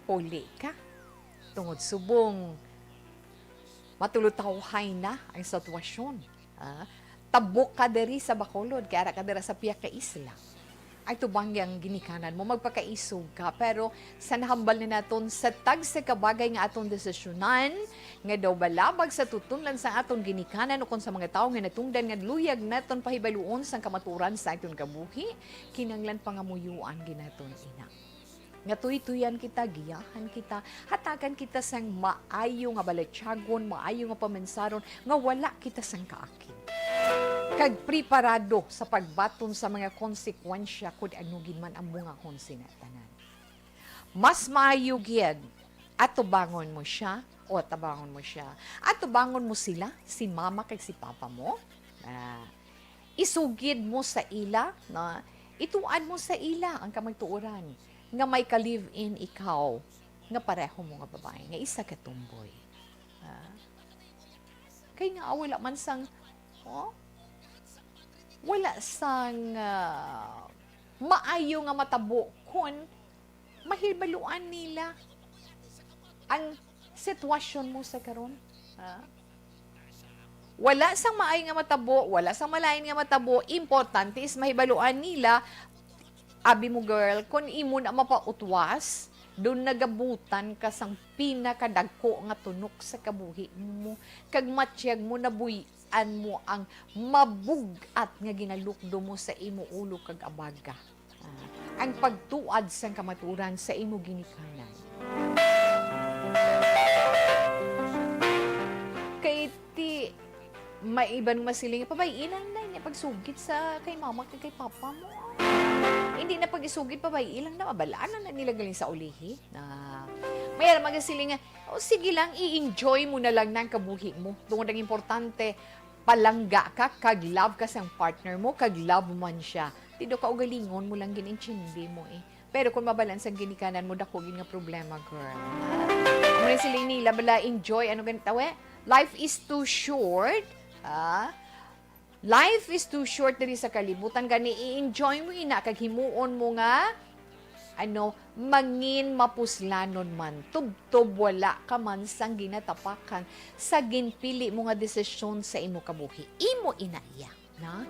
puli ka. Tungod subong matulutawhay na ang sitwasyon. Ah, tabok ka diri sa Bacolod, kay ara ka dira sa pihak ka isla. Ay, tubang yang ginikanan mo, magpakaisog ka. Pero sa nahambal na naton sa tagsa ka bagay nga aton desisyonan, nga daw balabag sa tutunlan sa aton ginikanan ukon sa mga tawo nga natungdan nga luyag naton pahibaluon sang kamatuoran sa aton kabuhi, kinahanglan pangamuyoan gid naton ina. Nga tuytoyan kita, giyahan kita, hatagan kita sang maayo nga balatyagon, maayo nga paminsaron, nga wala kita sang kaakig. Kag preparado sa pagbaton sa mga konsekwensya kun ano gid man ang bungahon sina tanan. Mas maayo gid, atubangon mo siya o atubangon mo siya. Atubangon mo sila, si mama kag si papa mo. Ah, isugid mo sa ila, no? Ituan mo sa ila ang kamatuoran nga may ka-live-in ikaw nga pareho mo nga babae, nga isa ka tomboy. Ah. Kay nga wala man sang, oh? Wala sang, ah, maayo nga matabo kun mahibaluan nila ang sitwasyon mo sa karon. Ha? Wala sang maayo nga matabo, wala sang malain nga matabo, importante is mahibaluan nila. Abi mo, girl, kun imo na mapautwas, dun nagabutan ka sang pinakadagko nga tunok sa kabuhi mo, kag matyag mo nabuy-an mo ang mabug-at nga ginalukdo mo sa imo ulo kag abaga. Ah, ang pagtuad sang kamatuoran sa imo ginikanan. Ay, iban masiling, pabay-i lang na niya pagsugid sa kay mama kag kay papa mo. Hindi na pag-isugid, pabay-i lang na, mabalaan na, na nila galing sa ulihi. Na, may alam magasiling nga, "O, sige lang, i-enjoy mo na lang ng kabuhi mo. Tungod ang importante, palangga ka, kag love ka sa partner mo, kag love man siya. Ti daw kaugalingon mo lang ginintindi mo eh." Pero kung mabalaan sang ginikanan mo, dako gid nga problema, girl. Amo na siling nila, bala, enjoy, ano ganit, tawe? Life is too short. Ah? Life is too short diri sa kalibutan. Gani, i-enjoy mo ina, kag himuon mo nga, ano, mangin mapuslanon man. Tubtob wala ka man sang ginatapakan sa ginpili mo nga desisyon sa imo kabuhi. Imo ina iya. Na?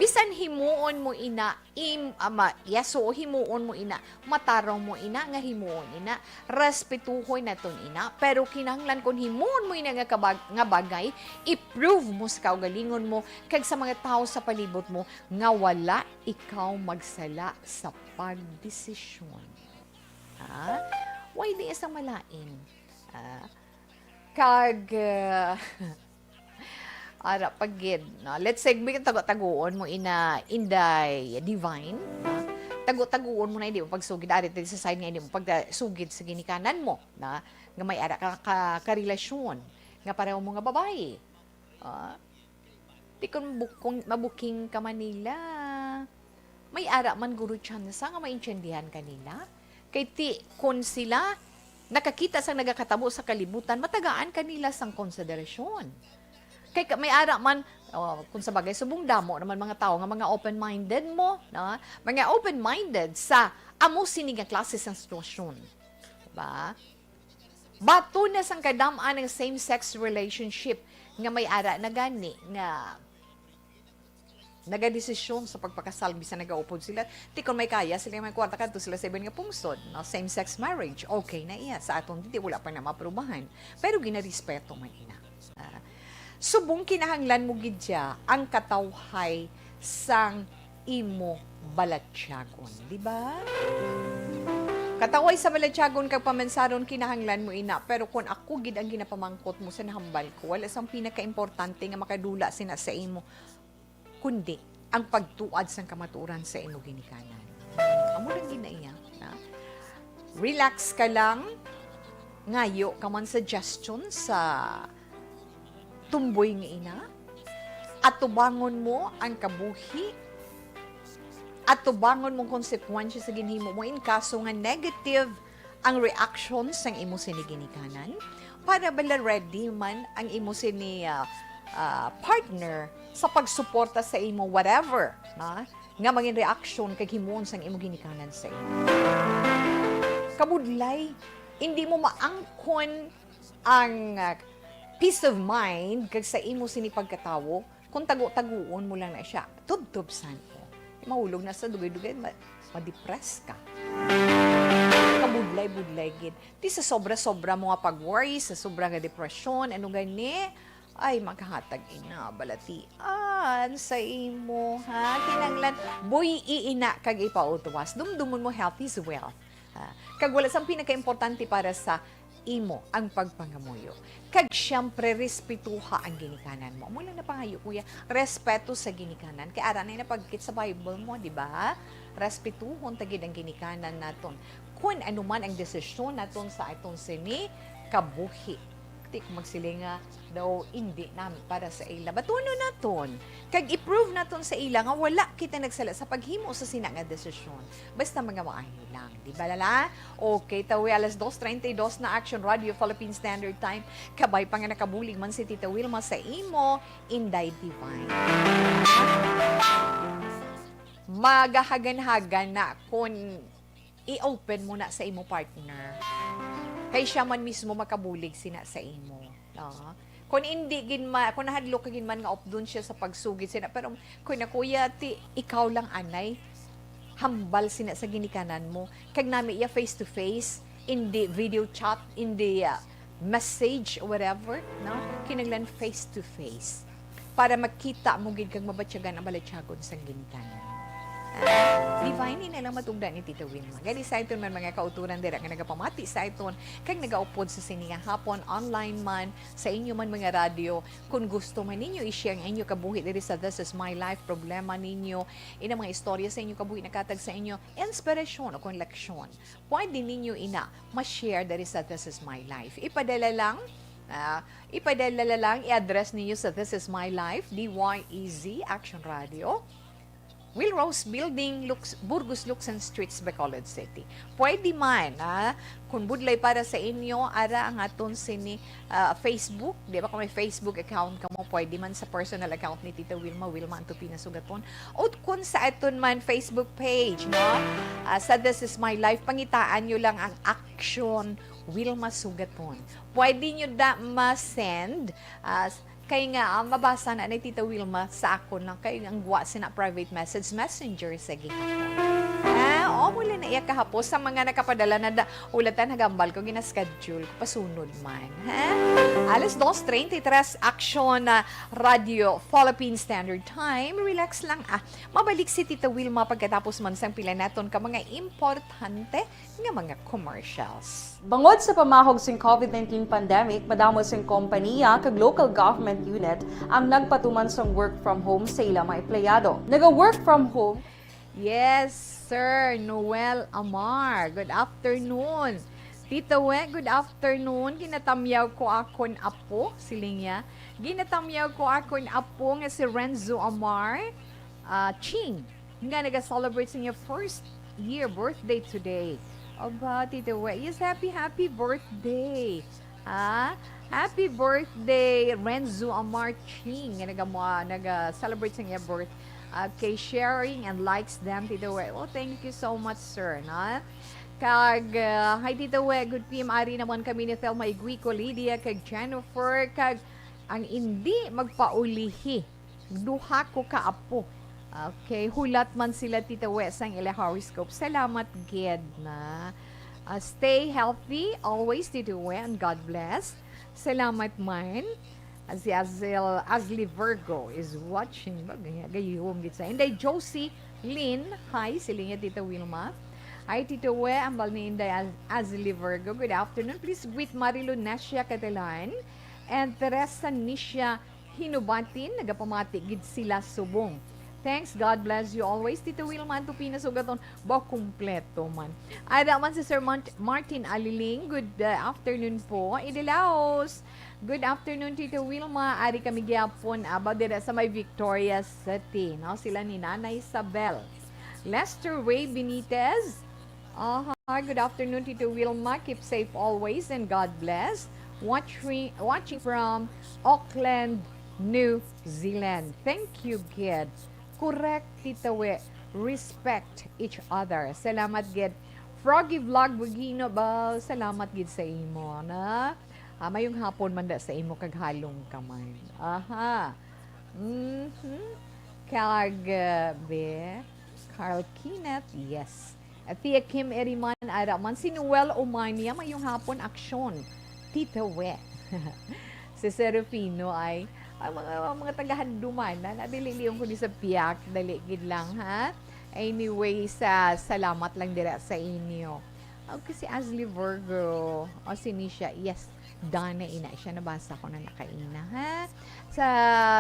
Bisan himuon mo ina, im, ama, yaso, himuon mo ina, matarong mo ina nga himuon ina, respetuhon naton ina, pero kinahanglan kon himuon mo ina nga kabag-, nga bagay, i-prove mo sa kaugalingon mo kag sa mga tawo sa palibot mo nga wala ikaw magsala sa pagdesisyon. Ha? Why di isang malain? Ah, kag, ah, ara pa gid, no? Let's say, may tago-taguon mo ina Inday Divine, no? Tago-taguon mo na, hindi mo pagsugid, ari tayo sa side nga hindi mo pagsugid sa ginikanan mo, na, nga may ara ka, ka, karelasyon, nga pareho mo nga babayi. Ah, di kon bukong, mabuking ka man nila, may ara man guro tsansa nga maintindihan ka nila. Kay ti, kon sila nakakita sang nagakatabo sa kalibutan, matagaan ka nila sang konsiderasyon. Kay ka, may ara man, oh, kung sa bagay, subong damo naman mga tao nga mga open-minded mo, no? Mga open-minded sa amo sini nga klase sang sitwasyon. Diba? Bato na sang kadam-an ang same-sex relationship nga may ara na gani nga nagadesisyon sa pagpakasal, bisan nagaupod sila. Ti kon may kaya sila, may kwarta, kadto sila sa iban nga pungsod, no? Same-sex marriage, okay na iya. Sa aton didi, wala pa na maaprubahan. Pero ginarespeto man ina. Ah, subong kinahanglan mo gid siya ang katawhay sang imo balatyagon, di ba? Katawhay sa balatyagon kag pamansaron kinahanglan mo ina, pero kon ako gid ang ginapamangkot mo sa nahambal ko, wala sang pinakaimportante nga makadula sina sa imo, kundi ang pagtuad sang kamatuoran sa imo ginikanan. Amo lang gid na iya, ha? Relax ka lang, ngayo ka man suggestion sa tumboy nga ina, atubangon mo ang kabuhi, atubangon mo ang konsekwensya sa ginhimo mo in kaso nga negative ang reaction sang imo sini ginikanan, para bala ready man ang imo sini, ah, ah, partner sa pagsuporta sa imo whatever, ha, nga mangin reaction kag himuon sang imo ginikanan sa imo. Kabudlay, hindi mo maangkon ang, ah, peace of mind kag sa imo sini pagkatawo kung tago-taguon mo lang na siya. Tubtob san ko. Mahulog na sa dugay-dugay, ma-, ma-depress ka. Kabudlay-budlay gid. Ti sa sobra-sobra mo nga pag-worry, sa sobra nga depresyon, ano gani, ay, maghatag ina, balatian sa imo, ha? Kinahanglan, boy, iina kag ipautwas. Dumdumon mo, health is wealth. Ha? Kag wala sang pinakaimportante para sa imo ang pagpangamuyo. Kag siyempre, respetuha ang ginikanan mo. Amo lang na pangayo, kuya, respeto sa ginikanan. Kay ara na napagkit sa Bible mo, di ba? Respetuhon ta gid ang ginikanan naton. Kun ano man ang desisyon naton sa aton sini kabuhi. Ti ko magsiling nga daw indi na para sa ila. Batunon naton. Kag i-prove naton sa ila nga wala kita nagsala sa paghimo sa sina nga desisyon. Basta mga maayo lang. Di ba, lala? Okay, tawi, alas dos treinta y dos na, Action Radio Philippine Standard Time. Kabay pa nga nakabulig man si Tita Wilma sa imo, Inday Divine. Magahagan-hagan na kung i-open mo na sa imo partner. Kay siya man mismo makabulig sina sa imo. No? Kung hindi gid ma-, kung nahadlok ka gid man nga updon siya sa pagsugid sina, pero kung na, kuya, ti, ikaw lang anay, hambal sina sa ginikanan mo. Kag nami iya face to face, in the video chat, in the, uh, message, whatever, no? Kinahanglan face to face. Para makita mo gid kag mabatyagan ang balatyagon sang ginikanan. Divine, ina lang matugda ni Tita Wilma. Gani sa iton man mga kauturan dira nga nagapamati sa iton, kag nagaupod sa sini nga hapon, online man, sa inyo man mga radyo, kung gusto man ninyo i-share ang inyo kabuhi diri sa This Is My Life, problema ninyo, ina mga istorya sa inyo kabuhi nakatag sa inyo, inspirasyon o kon leksyon, pwede ninyo ina ma-share diri sa This Is My Life. Ipadala lang, ah, ipadala lang, i-address ninyo sa This Is My Life, D Y E Z, Action Radio, Wilrose Building, Lux-, Burgos, Luxon Streets, Bacolod City. Pwede man, ah, kung budlay para sa inyo, ara ang aton sini, ah, Facebook. Di ba kung may Facebook account ka mo, pwede man sa personal account ni Tita Wilma, Wilma Antupina Sugaton. O kung sa aton man Facebook page, no? Ah, sa This Is My Life, pangitaan nyo lang ang Action Wilma Sugaton. Pwede nyo da ma-send, ah, kay nga, ah, mabasa na ni Tita Wilma sa akon lang, kay ang gwa sina private message messenger sa gihapon. Ah, o, muli na iya kahapos sa mga nakapadala na da, ulatan hagambal ko, gina-schedule, pasunod man. Ha? Alas dos treinta y tres, Action, ah, Radio Philippine Standard Time. Relax lang, ah. Mabalik si Tita Wilma pagkatapos man sang pila naton ka mga importante nga mga commercials. Bangod sa pamahog sing covid nineteen pandemic, madamo sing kompaniya kag local government unit ang nagpatuman sang work from home sa ila mga empleyado. Naga-work from home. Yes, Sir Noel Amar. Good afternoon. Tita We, good afternoon. Ginatamyaw ko akon apo, siling niya. Ginatamyaw ko akon apo nga si Renzo Amar, ah, Ching, nga naga-celebrate sa iya first year birthday today. Aba, Tita We, yes, happy, happy birthday. Ah, happy birthday, Renzo Amar Ching, nga naga-, naga-celebrate sa iya birth. Okay, sharing and likes them, Tita We. Oh, thank you so much, sir, no? Kag, ah, hi, Tita We. Good P M, ari naman kami ni Thelma Iguico, Lydia, kag Jennifer, kag ang indi magpaulihi, duha ko ka apo. Okay, hulat man sila, Tita We, sang ila horoscope. Salamat gid na. Ah, stay healthy always, Tita We, and God bless. Salamat man. Ah, si Azel, Asli Virgo is watching. Bagay, gayuhom gid sa. Inday Josie Lynn, hi, siling niya, Tita Wilma. Hi, Tita We, ambal ni Inday As-, Asli Virgo. Good afternoon. Please greet Marilu Nesia Catalan and Teresa Nisha Hinubatin, nagapamati gid sila subong. Thanks, God bless you always. Tita Wilma Antupina Sugaton, ba, kumpleto man. Ada man si Sir Mart-, Martin Aliling, good, uh, afternoon po. Idalaos, good afternoon, Tita Wilma. Ari kami gyapon, aba, dira sa may Victoria City, no? Sila ni Nanay Isabel. Lester Ray Benitez, aha, good afternoon, Tita Wilma. Keep safe always and God bless. Watching, watching from Auckland, New Zealand. Thank you, gid. Correct, Tita We. Respect each other. Salamat, gid. Froggy Vlog Bugino, ba, salamat gid sa imo, na. Ah, mayong hapon man da sa imo kag halong ka man. Aha. Mhm. Kag, uh, be, Carl Kenneth, yes. Tia Kim Eriman, ara man si Noel Umania, mayong hapon, aksyon. Tita We. Si Serafino ay, ang mga, ang mga taga-Handumanan, na dili liyon ko ni sa piyak, dali gid lang, ha? Anyway, sa, salamat lang dira sa inyo. Okay, si Asli Virgo, o si Nisha, yes, Dana ina siya, nabasa ko na nakaina, ha? Sa,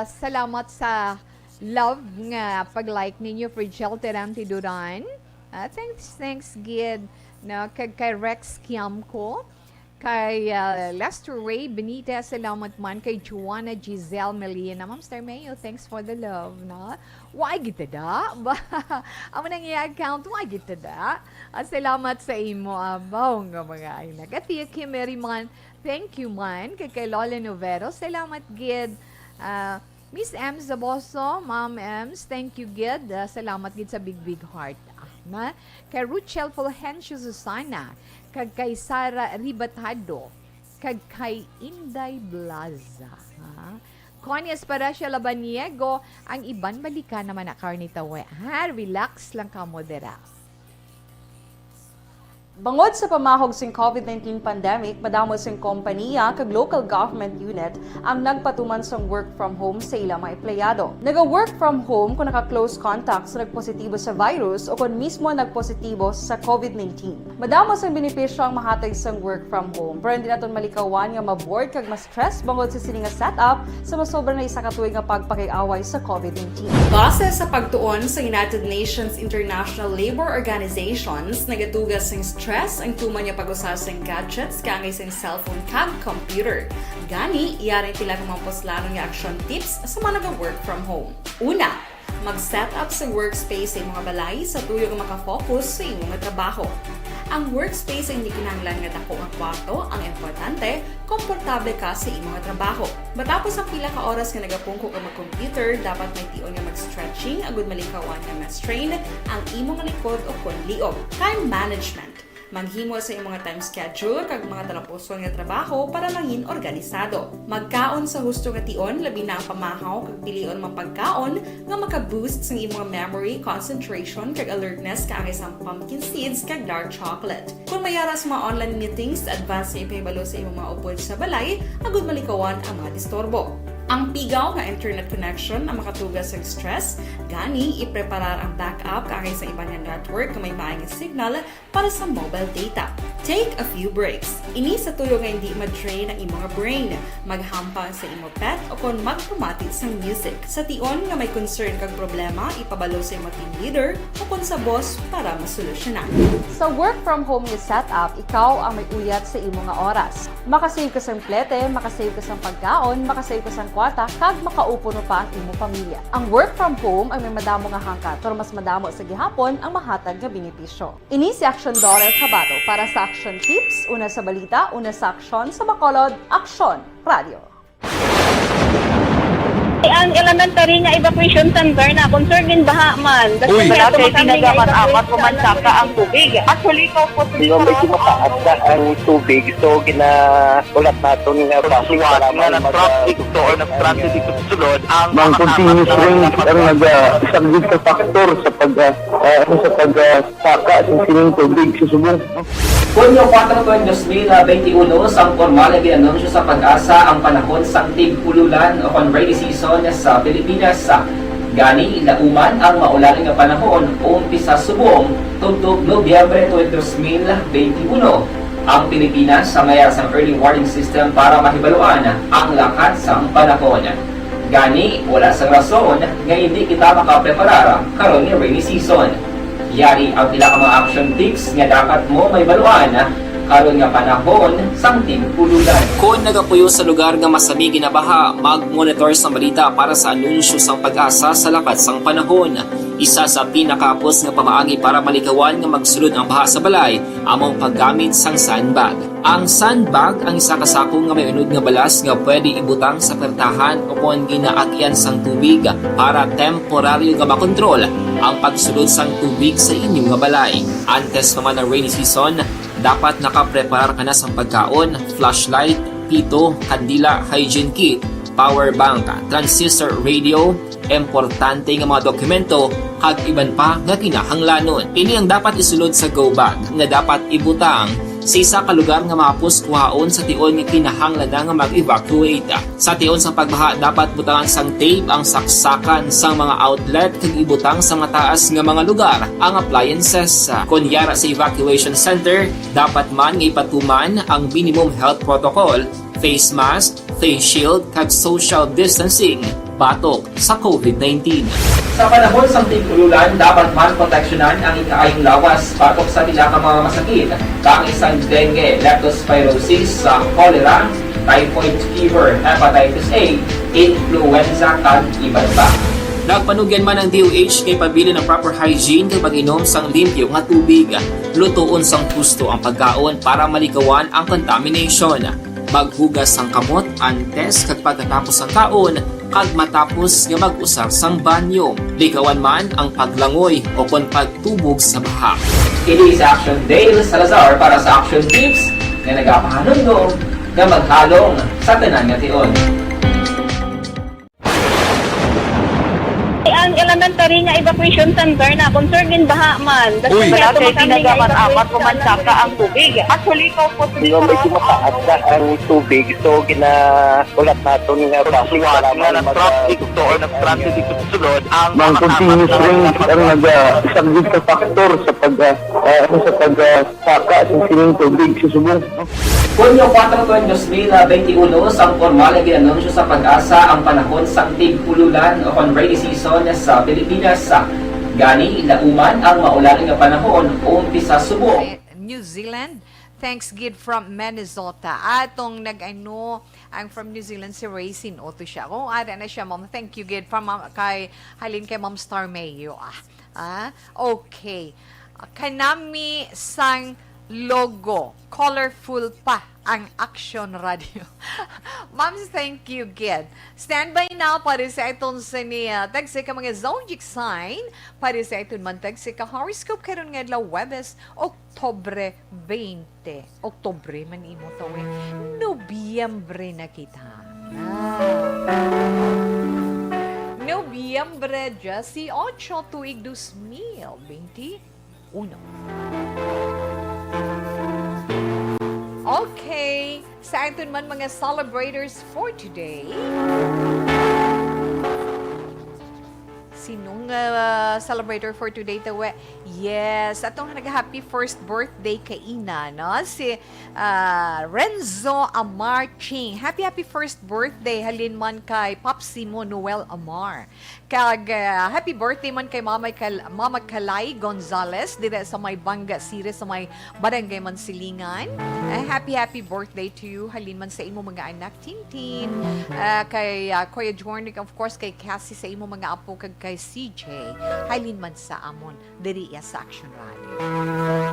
salamat sa love nga pag-like ninyo, Frigel Terante Duran. Ah, thanks, thanks, gid, no? Kag kay Rex Kiamco, kay, ah, Lester Ray Benitez, salamat man, kay Joanna Giselle Melina. Ma'am Star Mayo, thanks for the love, no? Wa gid tada ba? Amo nang iya account, wa gid tada. Ah, salamat sa imo, abaw nga mga anak. At Tia Kim Mary man, thank you man. Kay, kay Lola Novero, salamat gid. Ah, Miss M Zaboso, Ma'am Ems, thank you gid. Ah, salamat gid sa big, big heart. Ah, na? Kay Ruchel Fulgencio Susana, kag kay Sara Ribatado, kag kay Inday Blaza. Ha? Connie Esperacia Labaniego, ang iban balikan naman na karnitawe. Ha? Relax lang kamo dira. Bangod sa pamahog sing COVID nineteen pandemic, madamo sing kompaniya kag local government unit ang nagpatuman sang work from home sa ilang mga empleyado. Naga-work from home kung naka-close contact sa nagpositibo sa virus o kon mismo nagpositibo sa COVID nineteen. Madamo sang benepisyo ang mahatag sang work from home, pero hindi naton malikawan nga ma-bored kag ma-stress bangod sa sini nga setup sa masobra na isa ka tuig nga pagpakig-away sa COVID nineteen. Base sa pagtuon sa United Nations International Labour Organizations, nagatuga sing stress ang tuman nga pag-usa sing gadgets kaangay sing cellphone kag computer. Gani, yari ang pila ka mga puslanon nga action tips sa mga naga-work from home. Una, mag-set up sa workspace sa imong balay sa tuyo nga makafocus sa imong trabaho. Ang workspace ay hindi kinahanglan nga dako nga kwarto ang importante, komportable ka sa imong trabaho. Matapos ang pila ka oras nga nagapungko ka mag-computer, dapat may tion nga mag-stretching agud malikawan nga ma-strain ang imong likod o kon liog. Time management. Maghimo sa imong time schedule kag mga talapuson nga trabaho para mangin organisado. Magkaon sa husto nga tion, labi na ang pamahaw kag pilion mga pagkaon nga maka-boost sang imong memory, concentration, kag alertness kaangay sang pumpkin seeds kag dark chocolate. Kung may ara sa mga online meetings, advance nga ipahibalo sa imong mga upod sa balay agud malikawan ang mga disturbo. Ang pigaw nga internet connection ang makatuga sa stress, gani ipreparar ang backup kaangay sa iban nga network nga may maayong signal para sa mobile data. Take a few breaks. Ini sa tuyo nga hindi ma-drain ang imong brain. Maghampang sa imo pet o kon magpamati sang music. Sa tion nga may concern kag problema, ipabalo sa imo team leader o kon sa boss para masolusyonan. Sa work from home nga setup, ikaw ang may uyat sa imo nga oras. Makasave ka sang plete, makasave ka sang pagkaon, makasave ka sang kwarta, kag makaupod pa ang imo pamilya. Ang work from home ay may madamo nga hangkat, pero mas madamo sa gihapon ang mahatag nga benepisyo. Ini si Action Doral Chavado para sa Action Tips, una sa balita, una sa aksyon, sa Bacolod, Aksyon Radio. Ang elementary nga evacuation center na concern din baha man. Uy. Wala kay tinaga man amat o man saka ang tubig. Actually, ikaw po, di ba, medyo mataas na ang tubig, so ginaulat naton nga suwat nga nag-traffic to or nag-traffic dito sa sulod ang mga continuous rain ang nag-, ah, isa gid ka factor sa pag, ah, ah, ano, sa pag, ah, saka sa sining tubig sa subong. Hunyo kuwatro tuig dos mil benti uno, sang pormal nga gin-anunsyo sa PAGASA ang panahon sang tig-ululan o kon rainy season sa Pilipinas. Gani, lauman ang maulan nga panahon umpisa subong tubtob Nobyembre tuig dos mil benti uno. Ang Pilipinas may ara sang early warning system para mahibaluan ang lakat sang panahon. Gani, wala sang rason nga hindi kita makapreparar karon nga rainy season. Yari ang pila ka mga action tips nga dapat mo mahibaluan karon nga panahon sang tig-ululan. Kon nagapuyo sa lugar nga masami ginabaha, mag-monitor sang balita para sa anunsyo sang PAGASA sa lakat sang panahon. Isa sa pinakahapos nga pamaagi para malikawan nga magsulod ang baha sa balay amo ang paggamit sang sandbag. Ang sandbag ang isa ka sako nga may unod nga balas nga pwede ibutang sa pertahan o kon ginaagian sang tubig para temporaryo nga makontrol ang pagsulod sang tubig sa inyo nga balay. Antes pa man ang rainy season, dapat nakapreparar ka na sang pagkaon, flashlight, pito, kandila, hygiene kit, power bank, transistor radio, importante nga mga dokumento, kag iban pa nga kinahanglanon. Ini ang dapat isulod sa go bag nga dapat ibutang sa isa ka lugar nga mahapos kuhaon sa tion nga kinahanglan na nga mag-evacuate. Sa tion sang pagbaha, dapat butangan sang tape ang saksakan sang mga outlet kag ibutang sa mataas nga mga lugar ang appliances. Kon yara sa evacuation center, dapat man nga ipatuman ang minimum health protocol, face mask, face shield, kag social distancing batok sa COVID nineteen. Sa panahon sang tig-ululan, dapat man proteksyonan ang ikaayong lawas batok sa pila ka mga masakit, kaangay sang dengue, leptospirosis, sa cholera, typhoid fever, hepatitis A, influenza, kag iban pa. Nagpanugyan man ang D O H kay pabilin ang proper hygiene kag pag-inom sang limpyo nga tubig. Lutoon sang husto ang pagkaon para malikawan ang contamination. Maghugas sang kamot antes kag pagkatapos sang kaon, kag matapos nga mag-usar sang banyo. Likawan man ang paglangoy o kon pagtubog sa baha. Kini si Action Dale Salazar para sa Action Tips nga nagapahanumdom nga maghalong sa tanan nga tion. Ang Ang elementary nga evacuation center na, concern din baha man. Basta Uy. Wala kaya kay tumakan nga tinaga man, evacuation amat ko man center. Saka ang tubig. Actually, ikaw po, Di ba, medyo mataas na ang tubig, so ginaulat naton nga traffic para nga may nag-traffic to or nag-traffic dito sa sulod, ang mga continuous rain ang nag-, ah, isang big factor sa pag, ah, ah, ano, sa pag, ah, saka sa sining tubig sa subong. Hunyo kuwatro, dos mil benti uno, sang pormal nga gin-anunsyo sa PAGASA ang panahon sang tig-ululan o kon rainy season sa Pilipinas. Gani, lauman ang maulan nga panahon, umpisa subong. New Zealand. Thanks gid from Minnesota. Atong nag-ano, ang from New Zealand, si Racing Auto siya. Oh, ada na siya, ma'am. Thank you gid from, ma'am, kay, halin kay Ma'am Star Mayo. Ah, ah, okay. Kanami sang logo. Colorful pa ang Action Radio. Ma'am, thank you gid. Standby na para sa itong sini, ah, tagsa ka mga zodiac sign para sa itong man tagsa ka horoscope karon nga adlaw, Huwebes, Oktubre twenty. Oktubre man imo to, eh. Nobyembre na kita. Ah. Nobyembre diyesyocho, tuig dos mil benti uno. Okay, sa aton man mga celebrators for today. Sinong, ah, celebrator for today, tawe? Yes, atong nag-happy first birthday kaina, no? Si, ah, Renzo Amar Ching. Happy, happy first birthday, halin man kay Popsi mo, Noel Amar. Kag, ah, happy birthday man kay Mama Kal-, Mama Kalay Gonzales, diri sa may Banga City, sa may Barangay Mansilingan. Ah, happy, happy birthday to you, halin man sa imo mga anak, Tintin, ah, kay, ah, Kuya Jornick, of course, kay Cassie, sa imo mga apo, kag kay C J, halin man sa amon, diri iya sa Action Radio.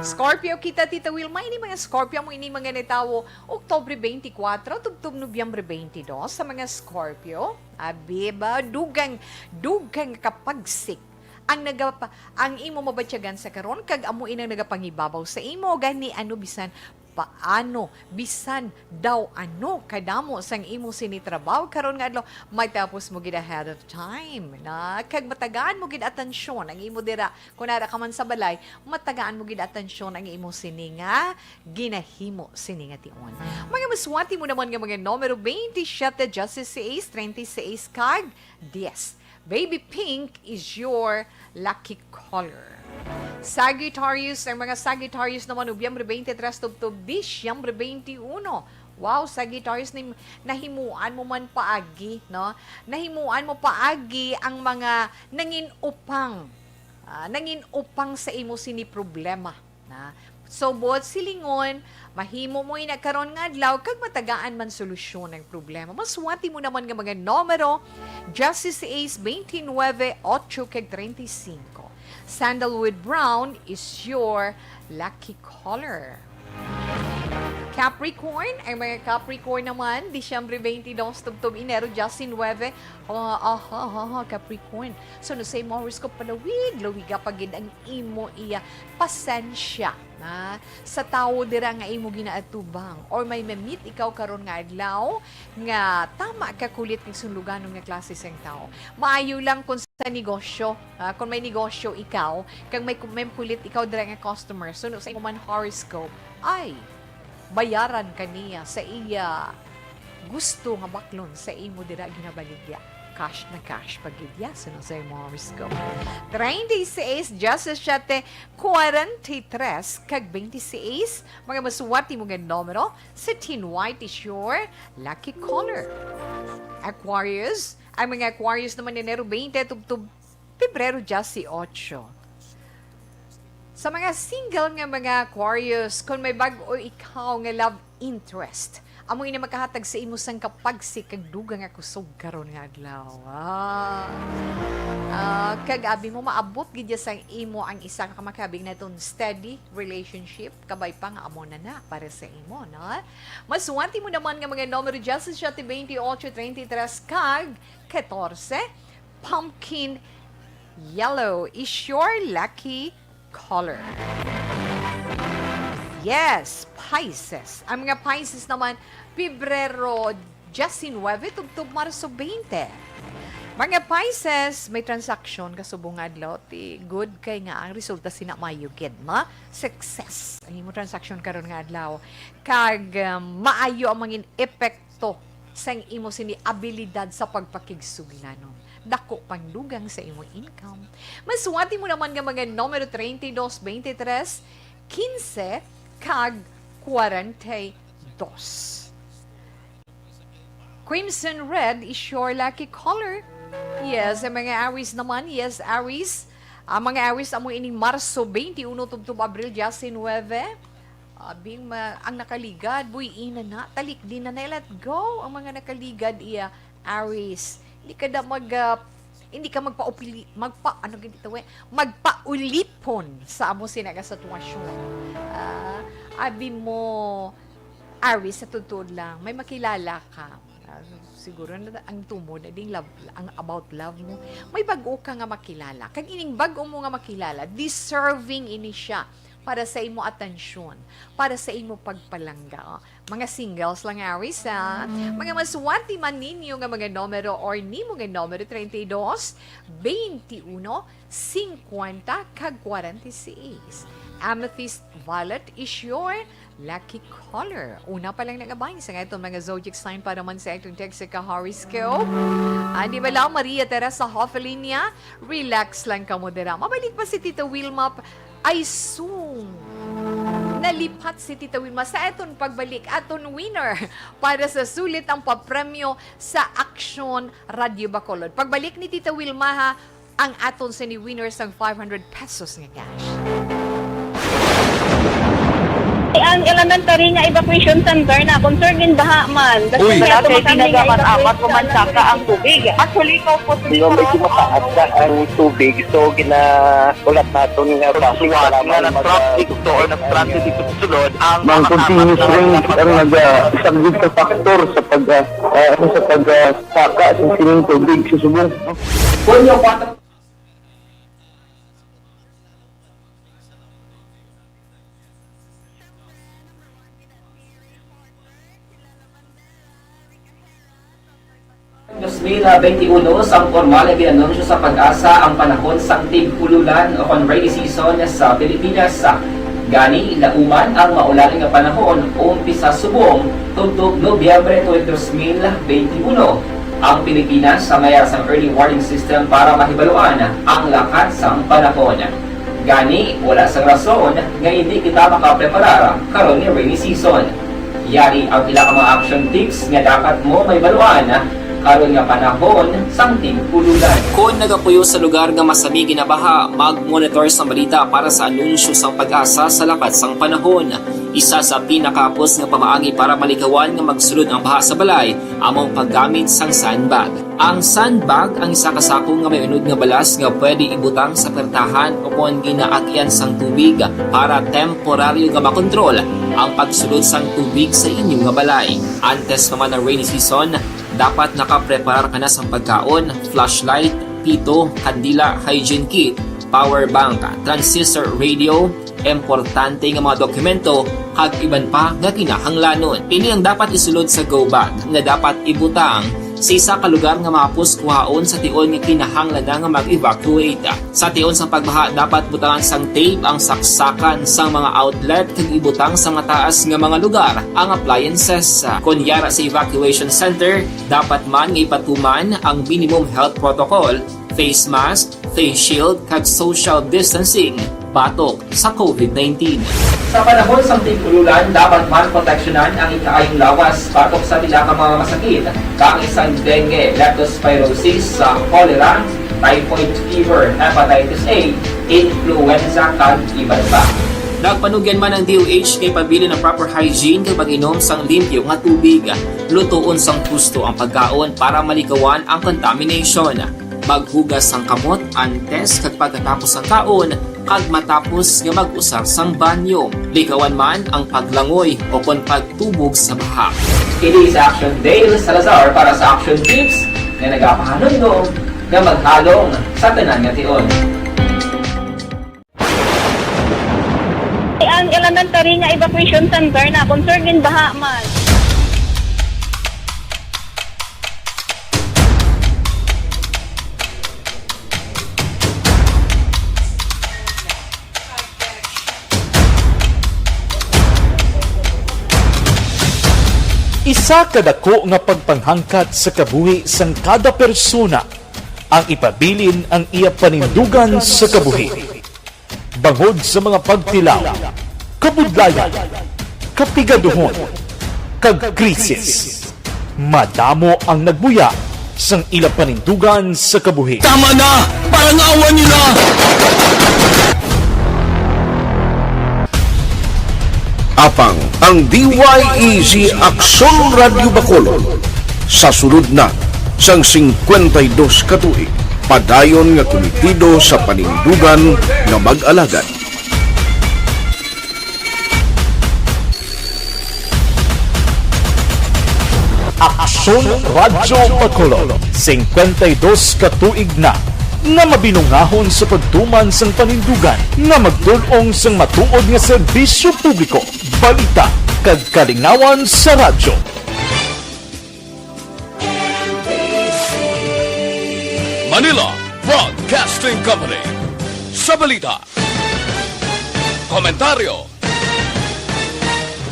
Scorpio kita, Tita Wilma, ini mga Scorpio, amo ini mga natawo, Oktubre twenty-four, tubtob Nobyembre twenty-two, sa mga Scorpio, abi ba, dugang, dugang kapagsik ang nagapa-, ang imo mabatyagan sa karon, kag amo inang nagapangibabaw sa imo, gani ano bisan paano, bisan daw ano kadamo sang imo sini trabaho karon nga adlaw, matapos mo gid ahead of time, na, kag matagaan mo gid atensyon ang imo dira. Kon ara ka man sa balay, matagaan mo gid atensyon ang imo sini nga ginahimo sini nga tion. Mga maswati mo naman nga mga numero, twenty-seven, diyesisais, treinta y seis, kag diyes. Baby pink is your lucky color. Sagittarius, ang mga Sagittarius naman, Nobyembre twenty-three tubtob Disyembre twenty-uno. Wow, Sagittarius, nim-, nahimuan mo man paagi, no? Nahimuan mo paagi ang mga nangin-upang, ah, nangin-upang sa imo sini problema. Na. So, buot silingon, mahimo mo ina karon nga adlaw kag matagaan man solusyon ang problema. Maswati mo naman nga mga numero, diyesisais, twenty-nine, ocho, kag treinta y cinco. Sandalwood brown is your lucky color. Capricorn, ang mga Capricorn naman, Disyembre twenty-two, tubtob Enero diyesinuebe. Oh, aha, aha, Capricorn. So, no, sa imo horoscope, palawig-lawiga pa gid ang imo iya pasensya, na, sa tawo dira nga imo ginaatubang, or may ma-meet ikaw karon nga adlaw nga tama ka kulit kag sunluganon nga klase sang tawo. Maayo lang kung sa negosyo, ah, kung may negosyo ikaw, kag may, may kulit ikaw dira nga customer, suno sa imo man horoscope, ay, bayaran ka niya sa iya gusto nga baklon sa imo dira ginabaligya. Cash na cash pa gid ya, suno sa imo horoscope. Treinta y seis, diyesisete, kwarenta y tres, kag twenty-six, mga maswati mo nga numero, setin white is your lucky color. Aquarius, ang mga Aquarius naman, Enero twenty, tubtob Pebrero diyesyocho. Sa mga single nga mga Aquarius, kung may bag-o ikaw nga love interest, amo ini makahatag sa imo sang kapagsik kag dugang nga kusog karon nga adlaw. Ah. Ah, kag abi mo, maabot gid ya sang imo ang isa ka makabig naton steady relationship, kabay pa nga amo na na para sa imo, no? Maswati mo naman nga mga numero, diyesisete, twenty-ocho, treinta y tres, kag katorse. Pumpkin yellow is your lucky color. Yes, Pisces. Ang mga Pisces naman, Pebrero diyesinuebe tubtob Marso twenty. Mga Pisces, may transaksyon ka subong nga adlaw, ti good kay nga ang resulta sina maayo gid, no? Success ang imo transaksyon karon nga adlaw. Kag, um, maayo ang mangin epekto sang imo sini abilidad sa pagpakigsuglanon. Dako pang dugang sa imo income. Masuwati mo naman nga mga numero treinta y dos, veintitrés, quince, kag cuarenta y dos. Crimson red is your lucky color. Yes, ang mga Aries naman. Yes, Aries. Ang mga Aries amo ining Marso twenty-one tubtob Abril diecinuebe. Abing ma-, ang nakaligad, boy, ina na, talikdi na na, let go. Ang mga nakaligad, iya, Aries. Hindi ka da mag, ah, hindi ka magpaupili, magpa, ano gid ito, eh? Magpaulipon sa amo sina nga sitwasyon. Ah, abi mo, Aries, sa totoo lang, may makilala ka. Ah, siguro na ang tumod na ding love, ang about love mo. May bag-o ka nga makilala. Kag ining bag-o mo nga makilala, deserving ini siya para sa imo atensyon, para sa imo pagpalangga. Oh, mga singles lang, Aries, ha? Mga maswerte man ninyo nga mga numero or nimo nga numero, treinta y dos, veintiuno, cincuenta, kag cuarenta y seis. Amethyst violet is your lucky color. Una pa lang nagabay sa aton mga zodiac sign para man sa aton text sa ka-horoscope. Ani bala, Maria Teresa Hofelinia, relax lang kamo dira. Mabalik pa si Tita Wilma p-, ay sung. Nalipat si Tita Wilma sa aton pagbalik, aton winner para sa sulit ang papremyo sa Aksyon Radyo Bacolod. Pagbalik ni Tita Wilma, ha, ang aton sini winner sang five hundred pesos nga cash. Ang elementary nga evacuation center na concern gin baha man. Uy. Wala kay ginagamat-amat ko man saka ang tubig. Actually, ikaw po. Medyo mataas na ang tubig, so gina-, ulat naton nga traffic, nga mag-, na-traffic to or na-stranded dito sa sulod ang mga continuous rain ang nagasaglit sa factor sa pag, ah, ah, ano, sa pag, ah, saka sa sining tubig sa subong. Punyo kuwatro. Dos mil benti uno, sang pormal nga gin-anunsyo sa PAGASA ang panahon sang tig-ululan o kon rainy season sa Pilipinas. Gani, lauman ang maulan nga panahon, umpisa subong tubtob Nobyembre tuig dos mil benti uno. Ang Pilipinas sa mayar sang early warning system para mahibaluan ang lakat sang panahon. Gani, wala sang rason nga indi kita makapreparar karon nga rainy season. Yari ang pila ka mga action tips nga dapat mo mahibaluan karon nga panahon sang tig-ululan. Kon nagapuyo sa lugar nga masami ginabaha, mag-monitor sang balita para sa anunsyo sang PAGASA sa lakat sang panahon. Isa sa pinakahapos nga pamaagi para malikawan nga magsulod ang baha sa balay amo ang paggamit sang sandbag. Ang sandbag ang isa ka sako nga may unod nga balas nga pwede ibutang sa pertahan o kon ginaagian sang tubig para temporaryo nga makontrol ang pagsulod sang tubig sa inyo nga balay. Antes pa man ang rainy season, dapat nakapreparar ka na sang pagkaon, flashlight, pito, kandila, hygiene kit, power bank, transistor radio, importante nga mga dokumento, kag iban pa nga kinahanglanon. Ini ang dapat isulod sa go bag nga dapat ibutang sa isa ka lugar nga mahapos kuhaon sa tion nga kinahanglan na nga mag-evacuate. Sa tion sang pagbaha, dapat butangan sang tape ang saksakan sang mga outlet kag ibutang sa mataas nga mga lugar ang appliances. Kon yara sa evacuation center, dapat man nga ipatuman ang minimum health protocol, face mask, face shield, kag social distancing batok sa COVID nineteen. Sa panahon sang tig-ululan, dapat man proteksyonan ang ikaayong lawas batok sa pila ka mga masakit, kaangay sang dengue, leptospirosis, sa cholera, typhoid fever, hepatitis A, influenza, kag iban pa. Nagpanugyan man ang D O H nga ipabilin ang proper hygiene kag pag-inom sang limpyo nga tubig. Lutoon sang husto ang pagkaon para malikawan ang contamination. Maghugas sang kamot antes kag pagkatapos sang kaon kag matapos nga mag-usar sang banyo. Likawan man ang paglangoy o kon pagtubog sa baha. Kini si Action Dale Salazar para sa Action Tips nga nagapahanumdom nga maghalong sa tanan nga tion. Ang elementary nga evacuation center na concern gin baha man. Sa kadako nga pagpanghangkat sa kabuhi sang kada persona, ang ipabilin ang iya panindugan sa kabuhi. Bangod sa mga pagtilaw, kabudlayan, kapigaduhon, kag krisis, madamo ang nagbuya sang ila panindugan sa kabuhi. Tama na! Parang awa nila! Apang ang D Y E Z Aksyon Radyo Bacolod sa sulod na sang singkwenta y dos ka tuig, padayon nga kumitido sa panindugan nga mag-alagad. Aksyon Radyo Bacolod, singkwenta y dos ka tuig na nga mabinungahon sa pagtuman sang panindugan nga magdul-ong sang matuod nga serbisyo publiko, balita, kag kalingawan sa radyo. Manila Broadcasting Company. Sa balita, komentaryo,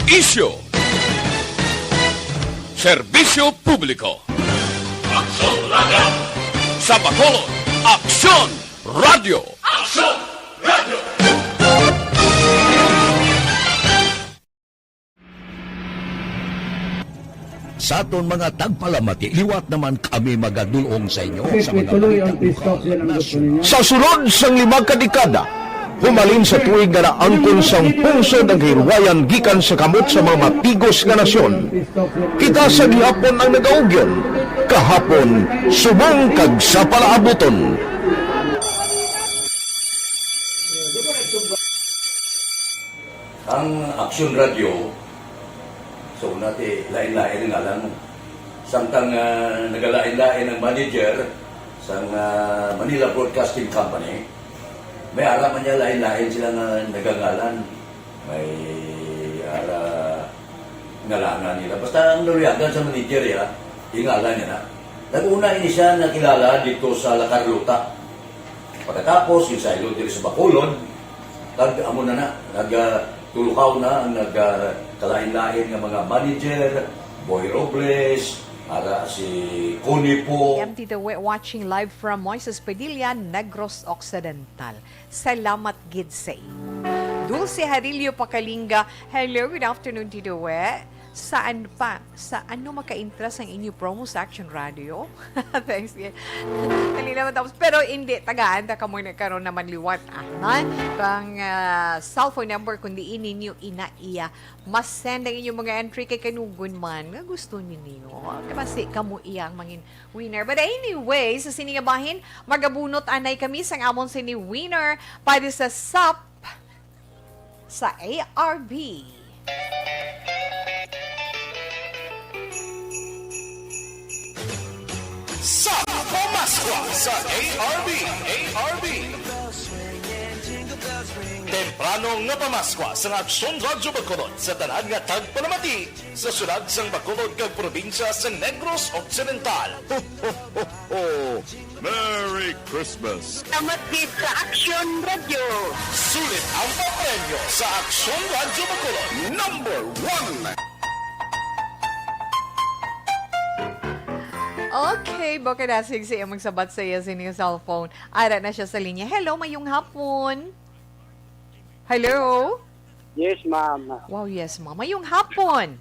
isyu, serbisyo publiko. Aksyon Radyo. Sa Bacolod, Aksyon Radyo. Aksyon Radyo. Sa aton mga tagpalamati, liwat naman kami magadul-ong sa inyo sa mga balita lokal, nasyonal. Sa sulod sang lima ka dekada, humalin sa tuig nga naangkon sang pungsod ang kahilwayan gikan sa kamot sa mga matigos nga nasyon, kita sa gihapon ang nagaugyon, kahapon, subong kag sa palaabuton. Ang Aksyon Radyo, so, una ti, lain-lain ang ngalan mo. Samtang, ah, nagalain-lain ang manager sang, ah, Manila Broadcasting Company, may ara man niya lain-lain sila nga nagangalan. May ara ngalanan nila. Basta ang naluyagan sa manager, ya, ingalan niya na. Nag-una ini siya nakilala dito sa La Carlota. Pagkatapos, yung saylo diri sa Bacolod, kag amo na na, nag, ah, tulukaw na ang nag, ah, kalain-lain nga mga manager, Boy Robles, ara si Connie po. P M Tito We, watching live from Moises Padilla, Negros Occidental. Salamat gid sa imo. Dulce Harillo Pacalinga, hello, good afternoon, Tito We. Saan pa? Sa ano maka-interest ang inyo promo sa Action Radio? Thanks, yeah. Dali naman tapos. Pero hindi, tagaan ta kamo na karon naman liwat, ah, ha? Pang, ah, cellphone number, kung diin ninyo ina iya. Mas send ang inyong mga entry kay kanugon man nga gusto ninyo. Kasi kamo iya ang mangin winner. But anyway, sa sini nga bahin, magabunot anay kami sang amon sini winner para sa sap sa A R B. Sa Pamaskwa sa A R B, A R B. Temprano nga pamaskwa sa Aksyon Radyo Bacolod sa tanan nga tagpalamati sa syudad sang Bacolod kag probinsya sang Negros Occidental. Ho, ho, ho, ho! Merry Christmas! Salamat gid sa Aksyon Radyo. Sulit ang papremyo sa Aksyon Radyo Bacolod. Number one! Okay, bukod asig sa iyang magsabat sa iya sa inyong cellphone. Ara na siya sa linya. Hello, mayong hapon. Hello? Yes, ma'am. Wow, yes, ma'am. Mayong hapon.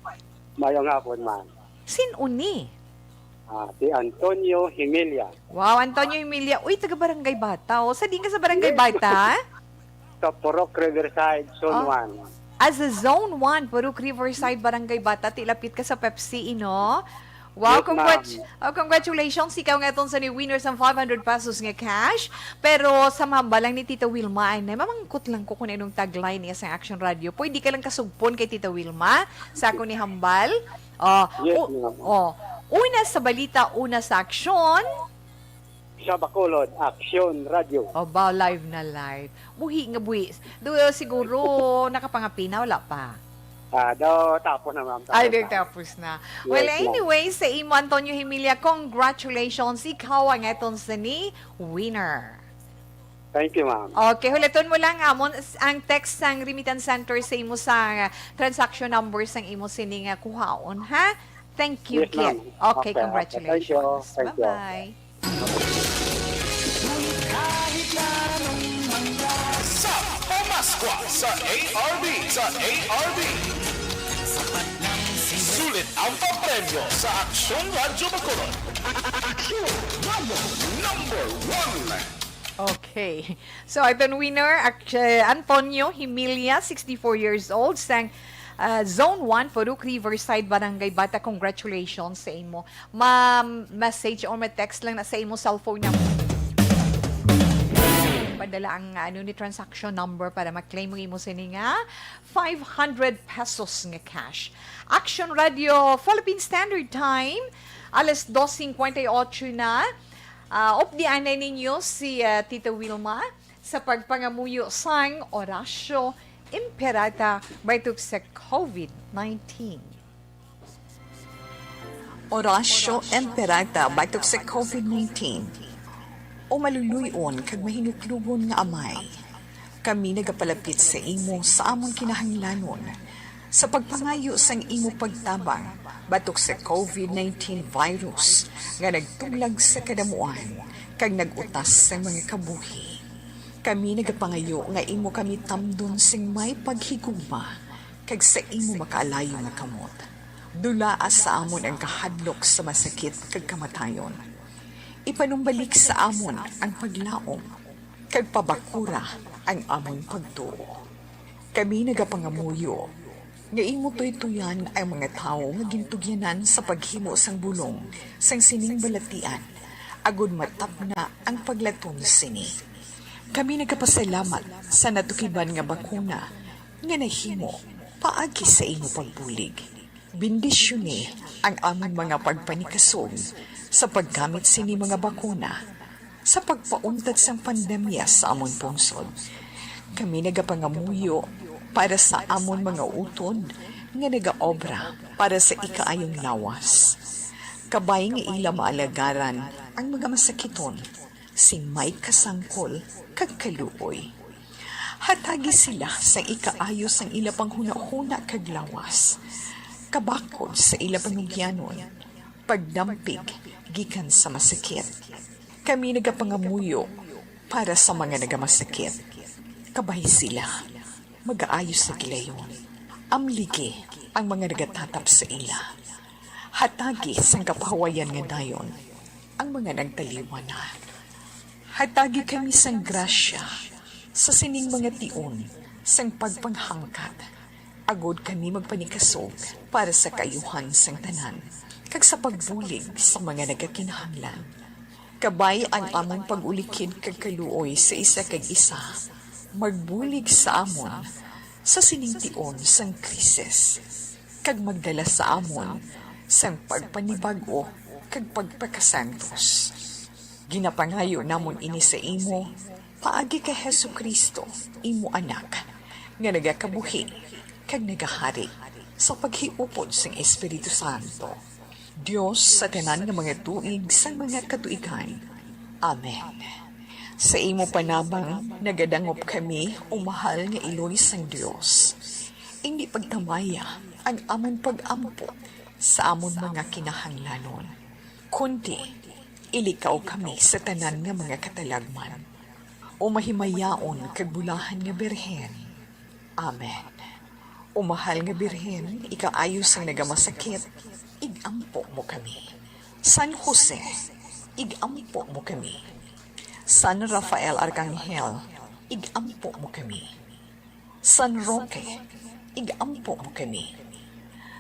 Mayong hapon, ma'am. Sin-o ni? Ah, si Antonio Himilia. Wow, Antonio Himilia. Uy, taga Barangay Bata, oh. Sa diin ka sa Barangay Yes. Bata? Sa Purok Riverside, Zone Oh. one. As a Zone one, Purok Riverside, Barangay Bata, tilapit ka sa Pepsi, ino? Wow, Yes, congrats-, ma'am. oh, congratulations. Ikaw nga itong sa ni winner sang five hundred pesos nga cash. Pero sa mabalang ni Tita Wilma, ay, nay, mamangkot lang ko kung anong tagline niya sa Action Radio. Pwede ka lang kasugpon kay Tita Wilma sa ako ni Hambal. Oh, Yes, u-, ma'am. oh. Una sa balita, una sa aksyon. Sa Bacolod, Aksyon Radio. Oh, ba, live na live. Buhi nga buhi. Do, siguro, nakapangapina, wala pa? Ah, do, tapos na, ma'am. Tapos Ay, di, na. tapos na. Yes, Well, ma'am. anyway, sa imo, Antonio Himilia, congratulations. Ikaw ang eton sa ni winner. Thank you, ma'am. Okay, hulaton mo lang amon s-, ang text sang remittance center sa imo sa, ah, transaction number sang imo sini nga kuhaon, ha? Thank you, Yes, ma'am. Kit. Okay, Okay, okay. Thank you. congratulations. Thank you. Bye-bye. Sa Pamaskwa sa A R B, sa A R B. Sulit ang papremyo sa Aksyon Radyo Bacolod. Aksyon Radyo number one. Okay. So, aton winner, ak- eh, Antonio Himilia, sixty-four years old, sang ah, Zone one, Purok Riverside, Barangay Bata. Congratulations sa imo. Ma-message or ma-text lang na sa imo cellphone number. Padala ang, ano, ni transaction number para ma-claim mo imo sini nga five hundred pesos nga cash. Action Radio Philippine Standard Time, alas dos cincuenta y ocho na. Ah, updianay ninyo si, ah, Tita Wilma sa pagpangamuyo sang Oratio Imperata batok sa COVID nineteen. Oratio Imperata batok sa COVID nineteen. O maluluy-on kag mahinuklogon nga Amay, kami nagapalapit sa imo sa amon kinahanglanon sa pagpangayo sang imo pagtabang batok sa COVID nineteen virus nga nagtuglag sa kadamuan kag nag-utas sa mga kabuhi. Kami nagapangayo nga imo kami tamdon sing may paghigugma kag sa imo makaalayo nga kamot. Dulaa sa amon ang kahadlok sa masakit kag kamatayon. Ipanumbalik sa amon ang paglaom kag pabakura ang amon pagtuo. Kami nagapangamuyo nga imo tuytoyan ang mga tawo nga gintugyanan sa paghimo sang bulong sang sining balatian, agod matapna ang paglaton sini. Kami nagapasalamat sa natukiban nga bakuna nga nahimo paagi sa imo pagbulig. Bendisyoni ang amon mga pagpanikasog sa paggamit sini mga bakuna sa pagpauntat sang pandemya sa amon pungsod. Kami nagapangamuyo para sa amon mga utod nga nagaobra para sa ikaayong lawas. Kabay nga ila maalagaran ang mga masakiton sing may kasangkol kag kaluoy. Hatagi sila sa ikaayo sang ila panghunahuna kag lawas, kabakod sa ila panugyanon, pagdampig gikan sa masakit. Kami nagapangamuyo para sa mga nagamasakit. Kabay sila magaayo sa gilayon. Amligi ang mga nagatatap sa ila. Hatagi sang kapahuwayan nga dayon ang mga nagtaliwan na. Hatagi kami sang grasya sa sining mga tion sang pagpanghangkat, agod kami magpanikasog para sa kaayuhan sang tanan kag sa pagbulig sa mga nagakinahanglan. Kabay ang amon pag-ulikid kag kaluoy sa isa kag isa, magbulig sa amon sa sining tion sang krisis, kag magdala sa amon sang pagpanibag-o kag pagpakasantos. Ginapangayo namon ini sa imo paagi kay Jesu-Cristo, imo Anak, nga nagakabuhi kag nagahari sa paghiupod sang Espiritu Santo, Dios sa tanan nga mga tuig sang mga katuigan. Amen. Sa imo panabang nagadangop kami, o mahal nga Iloy sang Dios. Indi pagtamaya ang amon pag-ampo sa amon mga kinahanglanon, kundi ilikaw kami sa tanan nga mga katalagman. O mahimayaon kag bulahan nga Birhen. Amen. O mahal nga Birhen, ikaayo sang nagamasakit, ig-ampo mo kami. San Jose, ig-ampo mo kami. San Rafael Arcangel, ig-ampo mo kami. San Roque, ig-ampo mo kami.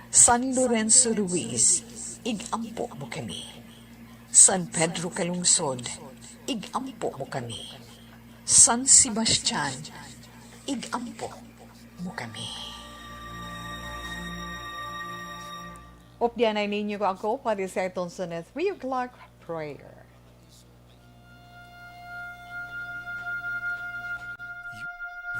San Lorenzo Ruiz, ig-ampo mo kami. San Pedro Calungsod, ig-ampo mo kami. San Sebastian, ig-ampo mo kami. Updianay ninyo ko ako para sa aton sa three o'clock prayer.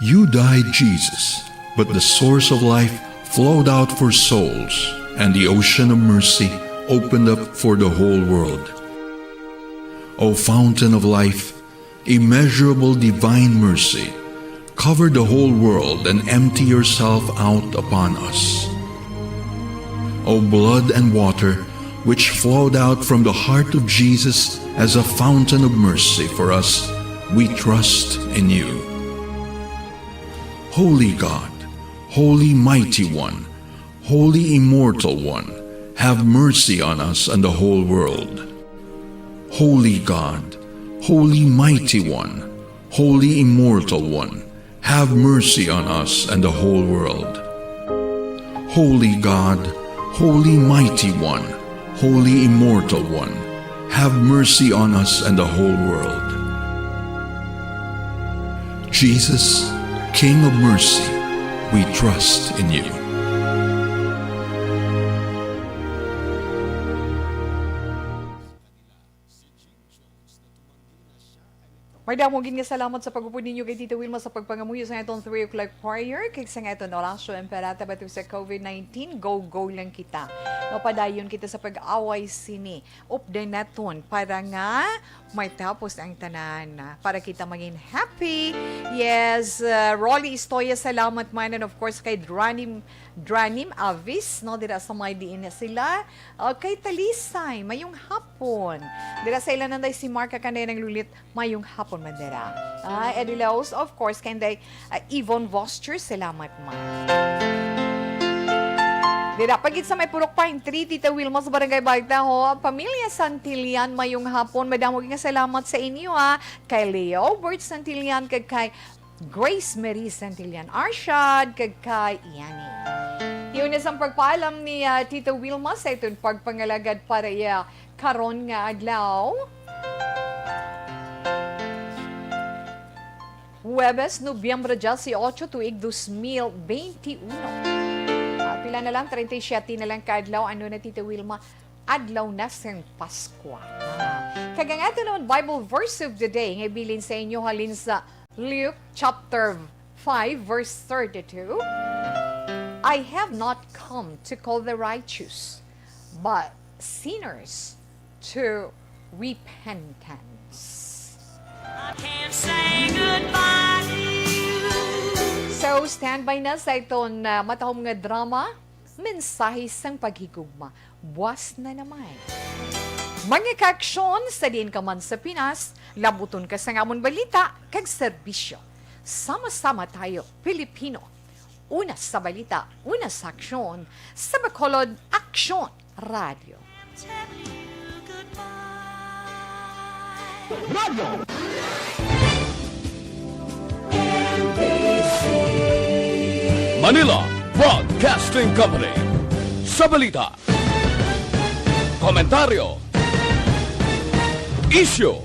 You died, Jesus, but the source of life flowed out for souls, and the ocean of mercy opened up for the whole world. O fountain of life, immeasurable divine mercy, cover the whole world and empty yourself out upon us. O blood and water, which flowed out from the heart of Jesus as a fountain of mercy for us, we trust in you. Holy God, Holy Mighty One, Holy Immortal One, have mercy on us and the whole world. Holy God, Holy Mighty One, Holy Immortal One, have mercy on us and the whole world. Holy God, Holy Mighty One, Holy Immortal One, have mercy on us and the whole world. Jesus, King of mercy, we trust in you. Madamo gid nga salamat sa pag-upod ninyo kay Tita Wilma sa pagpangamuyo sa aton three o'clock prayer kag sa aton Oratio Imperata batok sa COVID nineteen. Go, go lang kita. No, padayon kita sa pag-away sini. Updan naton para nga matapos ang tanan. Para kita maging happy. Yes, uh, Rolly Istoya, salamat man. And of course, kay Dranim, Dranim Avis, no, dira sa may diin na sila. Okay, Talisay, mayong hapon. Dira sa ilanan day si Mark Akanday ng Lulit, mayong hapon man dira. Ah, Eddie Laos, of course, kay day, ah, Yvonne Voster, salamat man. Dira, pagid sa may Purok Pine Tree, Tita Wilma sa Barangay Bagta, ho. Pamilya Santillan, mayong hapon. Madamo nga salamat sa inyo, ha. Kay Leo Bert Santillan, kag kay Grace Marie Santillan Arshad, kag kay Yani. Yun na sang pagpaalam ni ah, Tita Wilma sa iton pagpangalagad para iya karon nga adlaw. Huwebes, Nobyembre dieciocho, tuig dos mil veintiuno. Ah, pila na lang, treinta y siete na lang ka adlaw. Ano na, Tita Wilma? Adlaw na sang Paskwa. Ah, kag ang aton naman Bible verse of the day nga ibilin sa inyo halin sa Luke chapter five, verse thirty-two. "I have not come to call the righteous, but sinners to repentance." I can't say goodbye to you. So, standby na sa iton uh, matahom nga drama, Mensahe sang Paghigugma. Buas na naman. Mga kaaksyon, sa diin ka man sa Pinas, labuton ka sang amon balita kag serbisyo. Sama-sama tayo, Pilipino. Una sa balita, una sa aksyon, sa Bacolod Aksyon Radio. Manila Broadcasting Company. Sa balita, komentaryo, isyu,